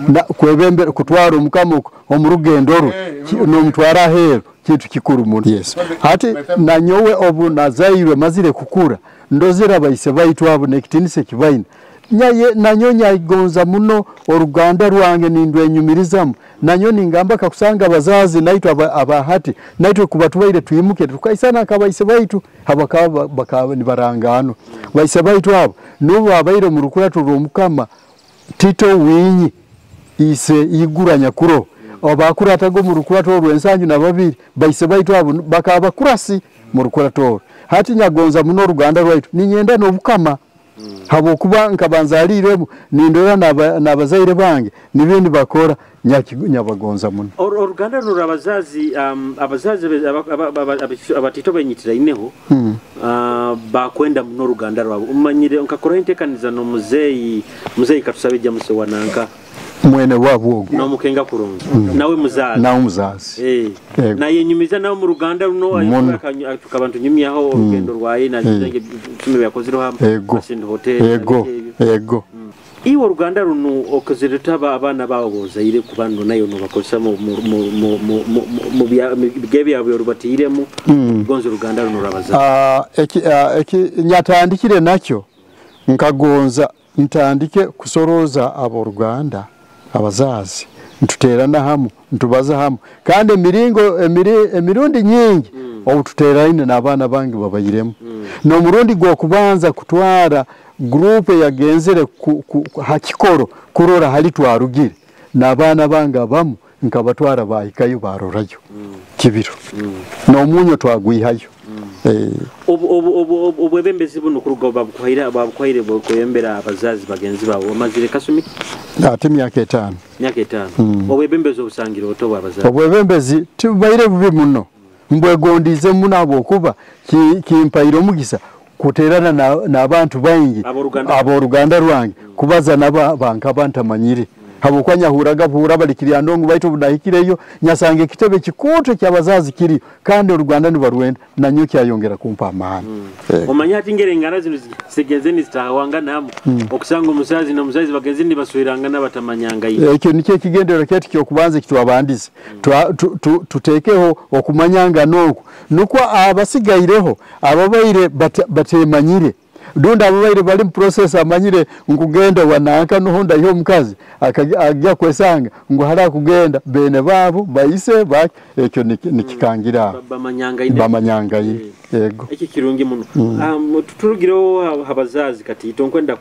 na kwebembera kutwara omukama omurugendo rwe nomutwara ahero kintu kikuru muno. Yes. Hati nanyowe obu nazairwe mazire kukura ndozera baise baitu abo nekitinise kibaina nyaye nanyo nyagonza muno oruganda rwange nindwenyumirizamu nanyo ningamba kakusanga abazazi naitwe abahati naitwe kubatuwaire tuimuke tukaisana akabaise baitu habakaba bakaba nibarangano baise baitu abo nubo abaire mu rukurato rw'omukama Tito Winyi ise iguranya kuro abakuratago mu rukurato rw'ensanju na babiri baise baitu abo bakaba kurasi mu rukurato. Hati nyagonza muno oruganda rwaitu ninyenda n'obukama habokuba nkabanzaliremu nindora n'abazaire bange nibindi bakora nyabagonza muno. Oruganda ruro abazazi abazazi abatito benyitira ineho bakwenda muno oruganda rwabo umanyire nkakora intekaniza no muzeyi katusabe James wananka mwene wabo ogu nomukenga kurungi nawe muzazi nawe muzazi naye nyumiza nawe mu ruganda runo tukabantu nyumyaho orugendo rwaye na zenge tume yakozero hamwe Masindi Hotel. Ego iwo ruganda runo okozereta abana bawo bozaire kubando nayo no bakozesa mu bige byabo rubatiremu gonzo ruganda runo rabaza. Eki nyatandikire nakyo nkagonza ntandike kusoroza abo ruganda abazazi ntuterana hamu ntubaza hamu kandi emiringo emirundi nyingi obututeraine n'abaana bange babayiremu. No murundi gwo kubanza kutwara groupe yagenzere hakikoro kurora hali twarugire n'abaana bange abamu nkabatwara bahikayo barorayo kibiro n'omunyo twagwihayo. Obwebembezi buno kuruga babukuhaire bwekuyembera abazazi bagenzi bawe amazire kasumi ate myaka 5. Myaka 5. Obwebembezi obusangira oto bwabazazi obwebembezi tubaire bubi muno mbwegondize muno abokuba kimpaire omugisa kuterana n'abantu baingi aboruganda rwange kubaza naba bankaba ntamanyire habokwa nyahuraga buhura balikiriya ndongo baitu budahikireyo nyasange kitebe kikuto kyabazazi kiri kandi oruganda nibarwenda nanyo kyayongera kumpa amani. Omanya ati ngere ngana zino zigenze nizitahawanga namu okusanga omuzazi n'omuzazi bagenzi nibaswirangana batamanyanga iyo. Ekyo nikyo ekigendero kyaitu kyokubanza kitwabandize tutekeho okumanyanga noku nukwo abasigaireho ababaire batemanyire dunda ababaire bali mu process amanyire nkugenda wananka nuhonda yo mukazi akajya kwesanga ngo hara kugenda bene babo baise ba ekyo nikikangira bamanyanga yego iki kirungi muno. Tuturugireho abazazi kati tonkwenda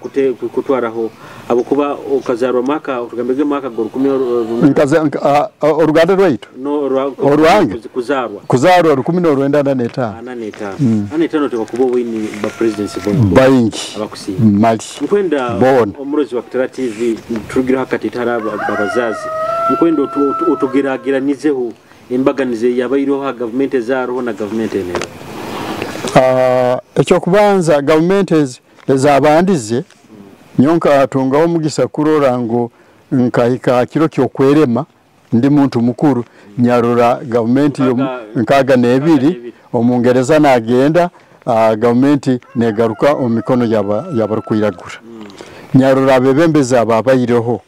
kutwaraho abo kuba okazarwa maka otugambege maka gor 10 nkaza oruganda rwaitu no orwange kuzarwa 1995 45 tukakuba wini ba presidency baingi abakusinga nkwenda omurozi wa Kitara TV turugira hakati taraba abazazi nkwenda otugerageranizeho embaganize yabairiho ha government zaroho na government enero. Ekyo kubanza government ezabandize nyonka atungaho omugisa kurora ngo nkahika kiro kyokwerema ndi muntu mukuru nyarora government 62 omungereza nagenda government negaruka omikono yabarukwiragura. Nyarora abebembezi ababayireho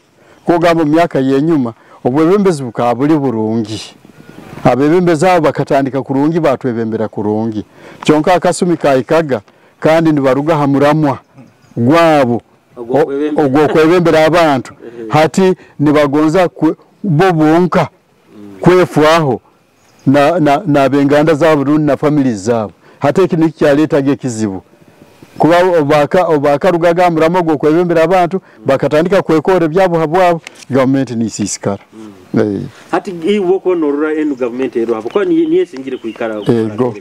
kugamba mu myaka yenyuma obwebembezi bukaba buli burungi abebembezi abo bakatandika kurungi batwebembera kurungi kyonka akasumi kahikaga kandi nibaruga hamuramwa gwabo ogwokwebembera abantu hati nibagonza bo bonka kwefwaho n'abenganda zaabo rundi na family zaabo. Hati eki nikyo kyaleetaga ekizibu kuba obakarugaga aha muramo gw'okwebembera abantu bakatandika kwekora ebyabo habwabo, gavumenti niisiisikara. Hati iwe okuba norora enu gavumenti eroha kuba niyo esingire kwikara Ego.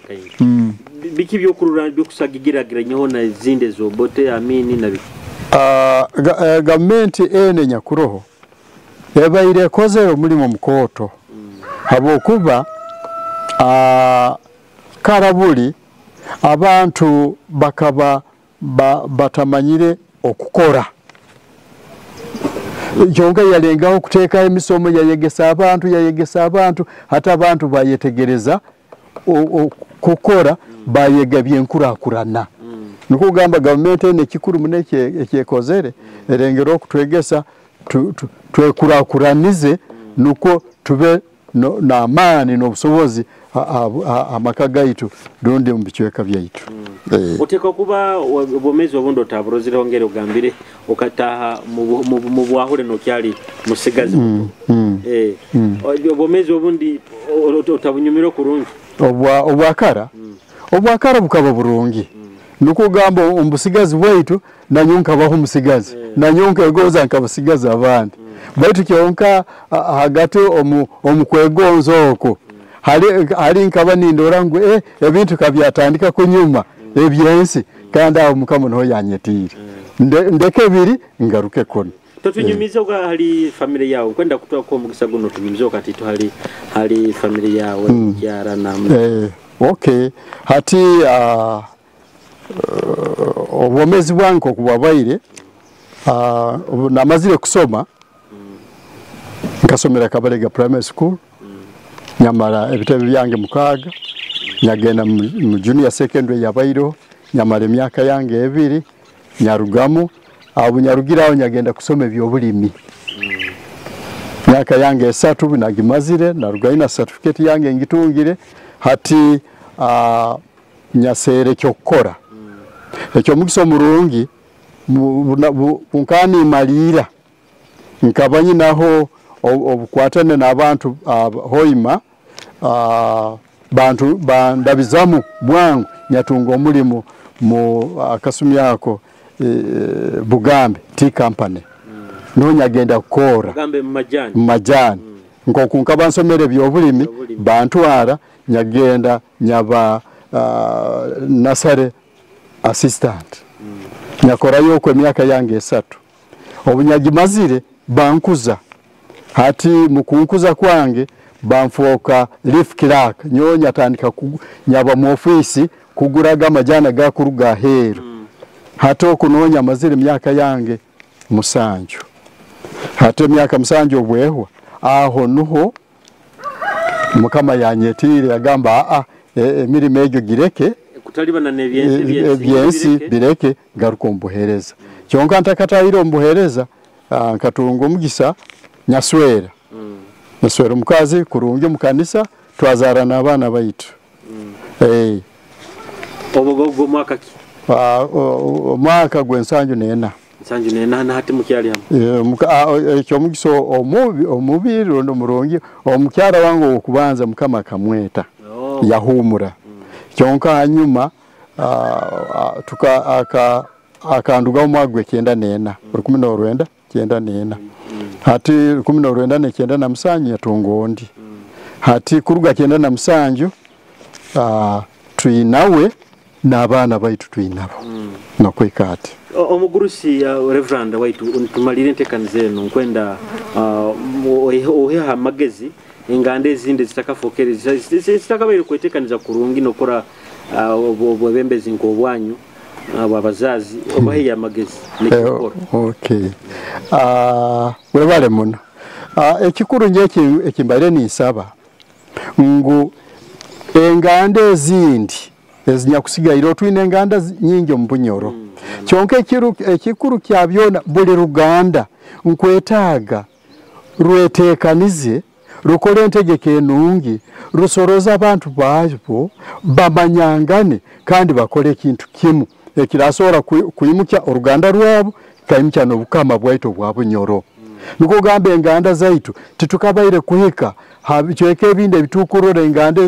Biki byokurora byokusagigiragiranyaho n'ezindi ez'Obote, Amini na biki? Gavumenti eno enyakuroho ebaire ekozere omulimo mukooto habwokuba karabuli abantu bakaba batamanyire okukora. Kyonka yalengaho kuteekaho emisomo, yayegesa abantu, hati abantu bayetegereza kukora, bayega ebyenkurakurana. Nikwo kugamba gavumenti eno ekikuru muno ekyekozere erengera okutwegesa twekurakuranize nukwo tube n'amaani n'obusobozi amaka gaitu rundi omu bicweka byaitu. Oteekwa kuba obwomeezi obundi otaburozireho ngeri ogambire okataaha mu bwahure n'okyali musigazi muto. Obwomeezi obundi otabunyumire kurungi. Obwakara? Obwakara bukaba burungi. Nikwo kugamba omu busigazi bwaitu nanyowe nkabaho omusigazi, nanyowe nkegonza nkabasigazi abandi. Baitu kyonka hagati omu kwegonza okwo hali nkaba nindora ngu ebintu kabyatandika kunyuma ebyensi, kandi aho Mukama niho yanyetiire. Ndeke biri ngaruke kuno. Totunyumize hali family yawe, nkwenda kutwako omugisa guno tunyumize kati hali family yawe kyara na okay. Hati obwomezi bwange okubwabaire, namazire kusoma, nkasomera Kabalega Primary School, nyamara ebitebe byange 6, nyagenda mu junior secondary yabaireho, nyamara emyaka yange 2, nyarugamu, abo nyarugiraho nyagenda kusoma ebyobulimi. Myaka yange 3 nagimazire, narugayo na certificate yange ngitungire, hati nyaseere ekyokukora. Ekyo omugisa omurungi bunkanimalira nkaba nyinaho obukwatane n'abantu hoima, bantu bandabizamu bwangu nyatunga omulimu mu akasumi ako Bugambe Tea Company. Niho nyagenda kukora Bugambe mu majani. Mu majani. Nkoku nkaba nsomere ebyobulimi, bantwara nyagenda nyaba nasare assistant. Nyakorayo okwo emyaka yange 3. Obunyagimazire bankuza. Hati mukunkuza kwange banfoka leaf clerk. Nyowe nyatandika nyaba mu ofisi kuguraga amajana gakuruga aheeru. Hati okunonya amazire emyaka yange 7. Hati emyaka 7 obwehwa aho nuho Mukama yanyetiire yagamba emirimo egyo gireke, kutalibana n'ebyensi bireke, garuka omu buheereza. Kyonka ntakatahire omu buheereza, nkatunga omugisa nyaswera. Nyaswera omukazi kurungi omu kanisa, twazaara n'abaana baitu. Obwo mwaka ki? Omwaka gw'ensanju n'ena. Nsanju n'ena na hati mukyali hamwe. Ekyo omugisa omubi rundi omurungi, omukyara wange ow'okubanza Mukama akamweta. Yahumura. Kyonka hanyuma akandugaho omwaka gw'ekyenda n'ena, 1994. Hati 1997 yatunga ondi. Hati kuruga 97 twinawe n'abaana baitu twinabo. Nokwika ati. Omugurusi Reverend waitu tumalire entekaniza eno nkwenda oheha amagezi enganda ezindi zitakafokere zitakabaire kwetekaniza kurungi nokora obwebembezi nk'obwanyu abazazi obaheya amagezi nekikora. Okay. Webale muno. Ekikuru nje ekimbaire ninsaba ngu enganda ezindi ezinyakusigaire otwine enganda nyingi omu Bunyoro. Kyonka ekikuru kya byona buli ruganda nkwetaaga rwetekanize, rukole entegeka enungi, rusoroze abantu baabo bamanyangane kandi bakole ekintu kimu ekirasobora kwimukya oruganda rwabo kaimukya n'obukama bwaitu obwa Bunyoro. Nikwo kugamba enganda zaitu titukabaire kuhika Habicweka ebindi ebitukurora enganda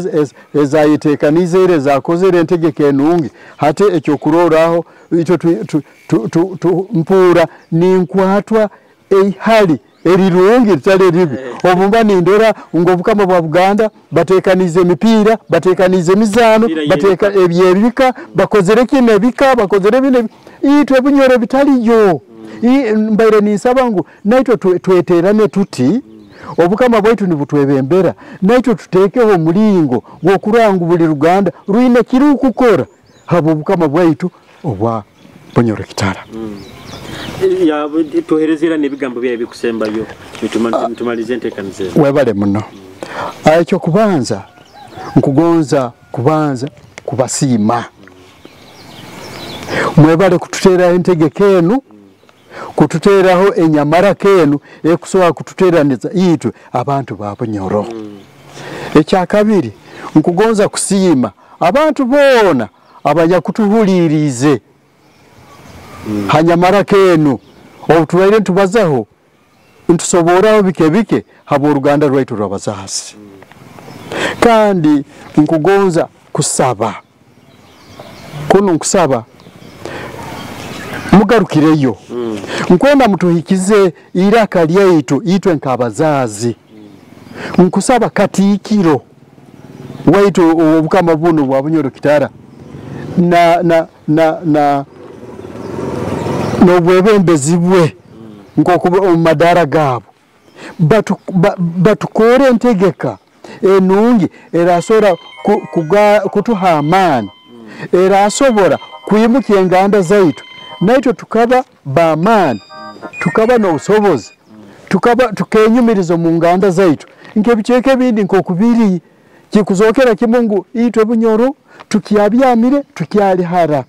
ezayetekanize era ezakozere entegeka enungi. Hati ekyokuroraho itwe mpura ninkwatwa eihali erirungi ritali eribi. Obumba nindora ngu obukama bwa Buganda batekanize emipiira, batekanize emizaano, bateka ebyebika, bakozere kino ebika, bakozere bino itwe Bunyoro bitaliyo. Mbaire ninsaba ngu naitwe tweterane tuti obukama bwaitu nibutwebembera, naitwe tutekeho omulingo gw'okurora ngu buli Ruganda rwine kirukukora habwo obukama bwaitu obwa Bunyoro Kitara. Tuherezera n'ebigambo byawe bikusembayo tumalize enteekaniza eno. Webale muno. Ekyo kubanza nkugonza kubanza kubasiima. Mwebale kututeeraho entegeka enu, kututeeraho enyamaraka enu ekusobola kututeeraniza itwe abantu ba Bunyoro. Ekyakabiri nkugonza kusiima abantu boona abanyakutuhuliriize hanyamaraka enu. Obu tubaire nitubazaho nitusoboraho bike bike habw'oruganda rwaitu rw'abazazi. Kandi nkugonza kusaba kuno, nkusaba mugarukireyo. Nkwenda mutuhikize iraka lyaitu itwe nk'abazazi. Nkusaba katiikiro waitu obukama buno bwa Bunyoro Kitara na n'obwebembezi bwe nk'okuba omu madaara gaabo batukore entegeka enungi erasobora kutuha amaani, erasobora kwimukya enganda zaitu, naitwe tukaba b'amaani, tukaba n'obusobozi, tukaba tukenyumiriza omu nganda zaitu nk'ebicweka ebindi nk'okubiri. Kikuzokera kimu ngu itwe Bunyoro tukyabyamire, tukyali hara.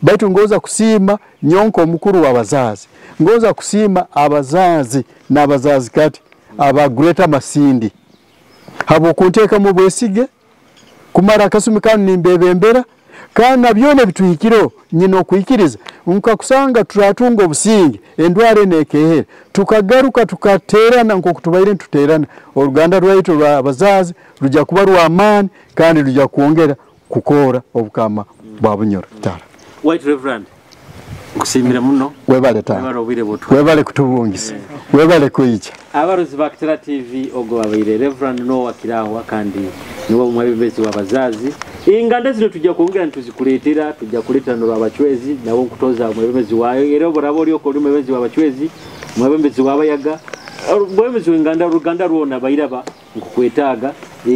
Baitu ngoza kusiima nyonka omukuru w'abazazi, ngoza kusiima abazazi n'abazazi kati aba Greater Masindi habw'okunteekamu obwesige kumara akasumi kanu nimbebembera, kandi na byona ebituhikireho nyina okwikiriza nkakusanga turatunga obusinge, endwara eno ekehere, tukagaruka tukaterana nk'oku tubaire nituterana. Oruganda rwaitu rw'abazazi rujya kuba rw'amaani kandi rujya kwongera kukora obukama bwa Bunyoro Kitara. White Reverend, nkusiimire muno. Webale tata. Webale obwire bwotwara. Webale kutubungisa. Webale kwija. Abarozi ba Kitara TV ogo babaire Reverend Noah Kirahwa kandi niwe omwebembezi w'abazazi. Enganda zino tujja kwongera ntuzikuleetera, tujja kuleetera n'abacwezi nabo nkutoza omwebembezi waayo. Era oboraba oli oko oli omwebembezi w'abacwezi, omwebembezi w'abayaga, omwebembezi w'enganda, oruganda rwona bairaba nkukwetaaga.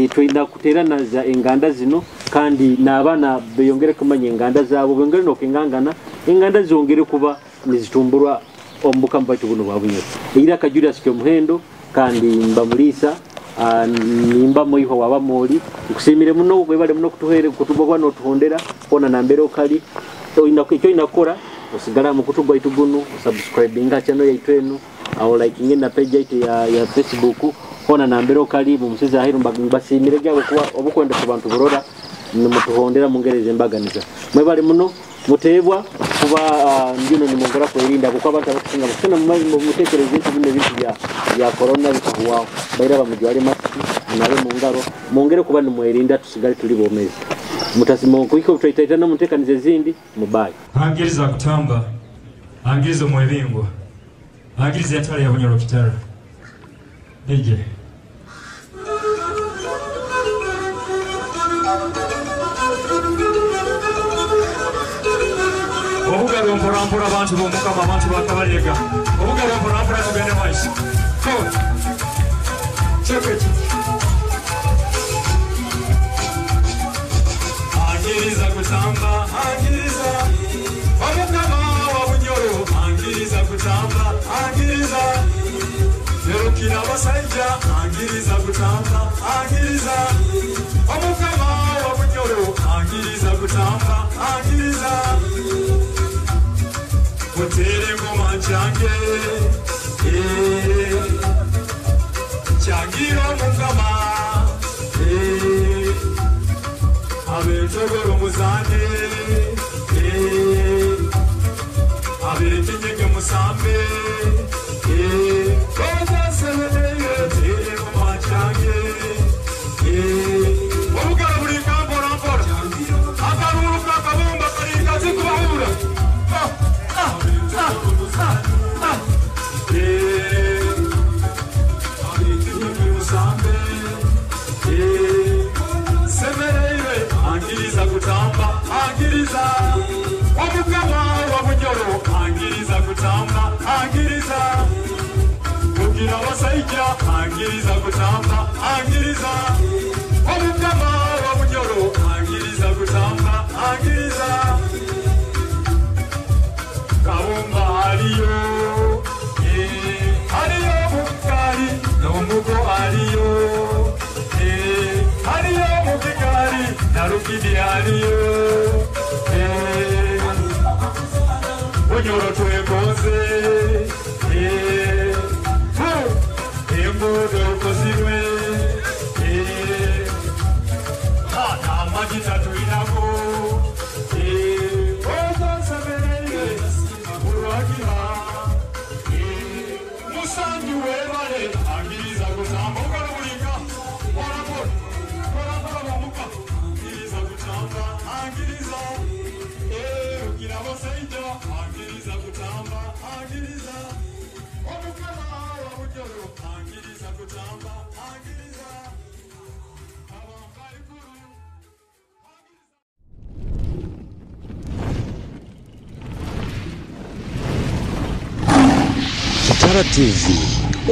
Twina kuteranaza enganda zino kandi n'abaana beyongere kumanya enganda zaabo, bongere n'okengangana, enganda zongere kuba nizitumburwa omu bukama bwaitu buno bwa Bunyoro. Eiraka Julius Kyomuhendo kandi mbamuliisa, nimba muihwa waba moli. Nkusiimire muno, webale muno kutuhere, kutubogwa n'otuhondera hona nambere okali. Ekyo oyina kukora osigala mu kutu gwaitu guno, osubscribinga channel yaitu eno, aho likinge na page yaitu ya Facebook hona nambere okali mu musiza ahiru. Mbasiimire gyabo kuba obukwenda ku bantu burora nimutuhondera mu ngeri ez'embaganiza. Mwebale muno muteebwa kuba njuno nimwongera kwerinda kuko abantu abakusinga mukusena mutekereze nti bino ebintu bya corona bikahuwaho. Baira bamujwale masiki, munabe mu ngaro, mwongere kuba nimwerinda tusigale tuli bomezi. Mutasima kuiko tutaitaitana muteekanize ezindi mubayi. Angiriza kutamba, angiriza omwebingo, angiriza entale ya Bunyoro Kitara. DJ. Obugalo mpora mpora abantu b'Omukama, abantu ba Kabalega. Obugalo mpora mpora tugende maiso. Go. Check it. Angiriza kutamba, angiriza. Omukama wa Bunyoro, angiriza kutamba, angiriza. Terukira abasajja, angiriza kutamba, angiriza. Omukama wa Bunyoro, angiriza kutamba, angiriza. Mutere ngoma nchange, changira Omukama, ab'entogoro muzane, ab'ekinyege musambe, tere ngoma nchange. kutamba angiriza kugira abasajja angiriza kutamba angiriza omukama wa Bunyoro angiriza kutamba angiriza Kabumba aliyo aliyo mukali n'omugo aliyo aliyo mukikali nalukidi aliyo Bunyoro twekoze enguudo kozirwe n'amagi tatulinago ogonsebereire olwagira musanju webale angiriza kutamba okola bulinga mpolampola mpolampola bwamuka angiriza kutamba angiriza rugira basaija angiriza kutamba angiriza omukama wa Bunyoro angiriza kutamba angiriza abambaikuru. Kitara TV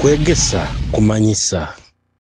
kwegesa kumanyisa.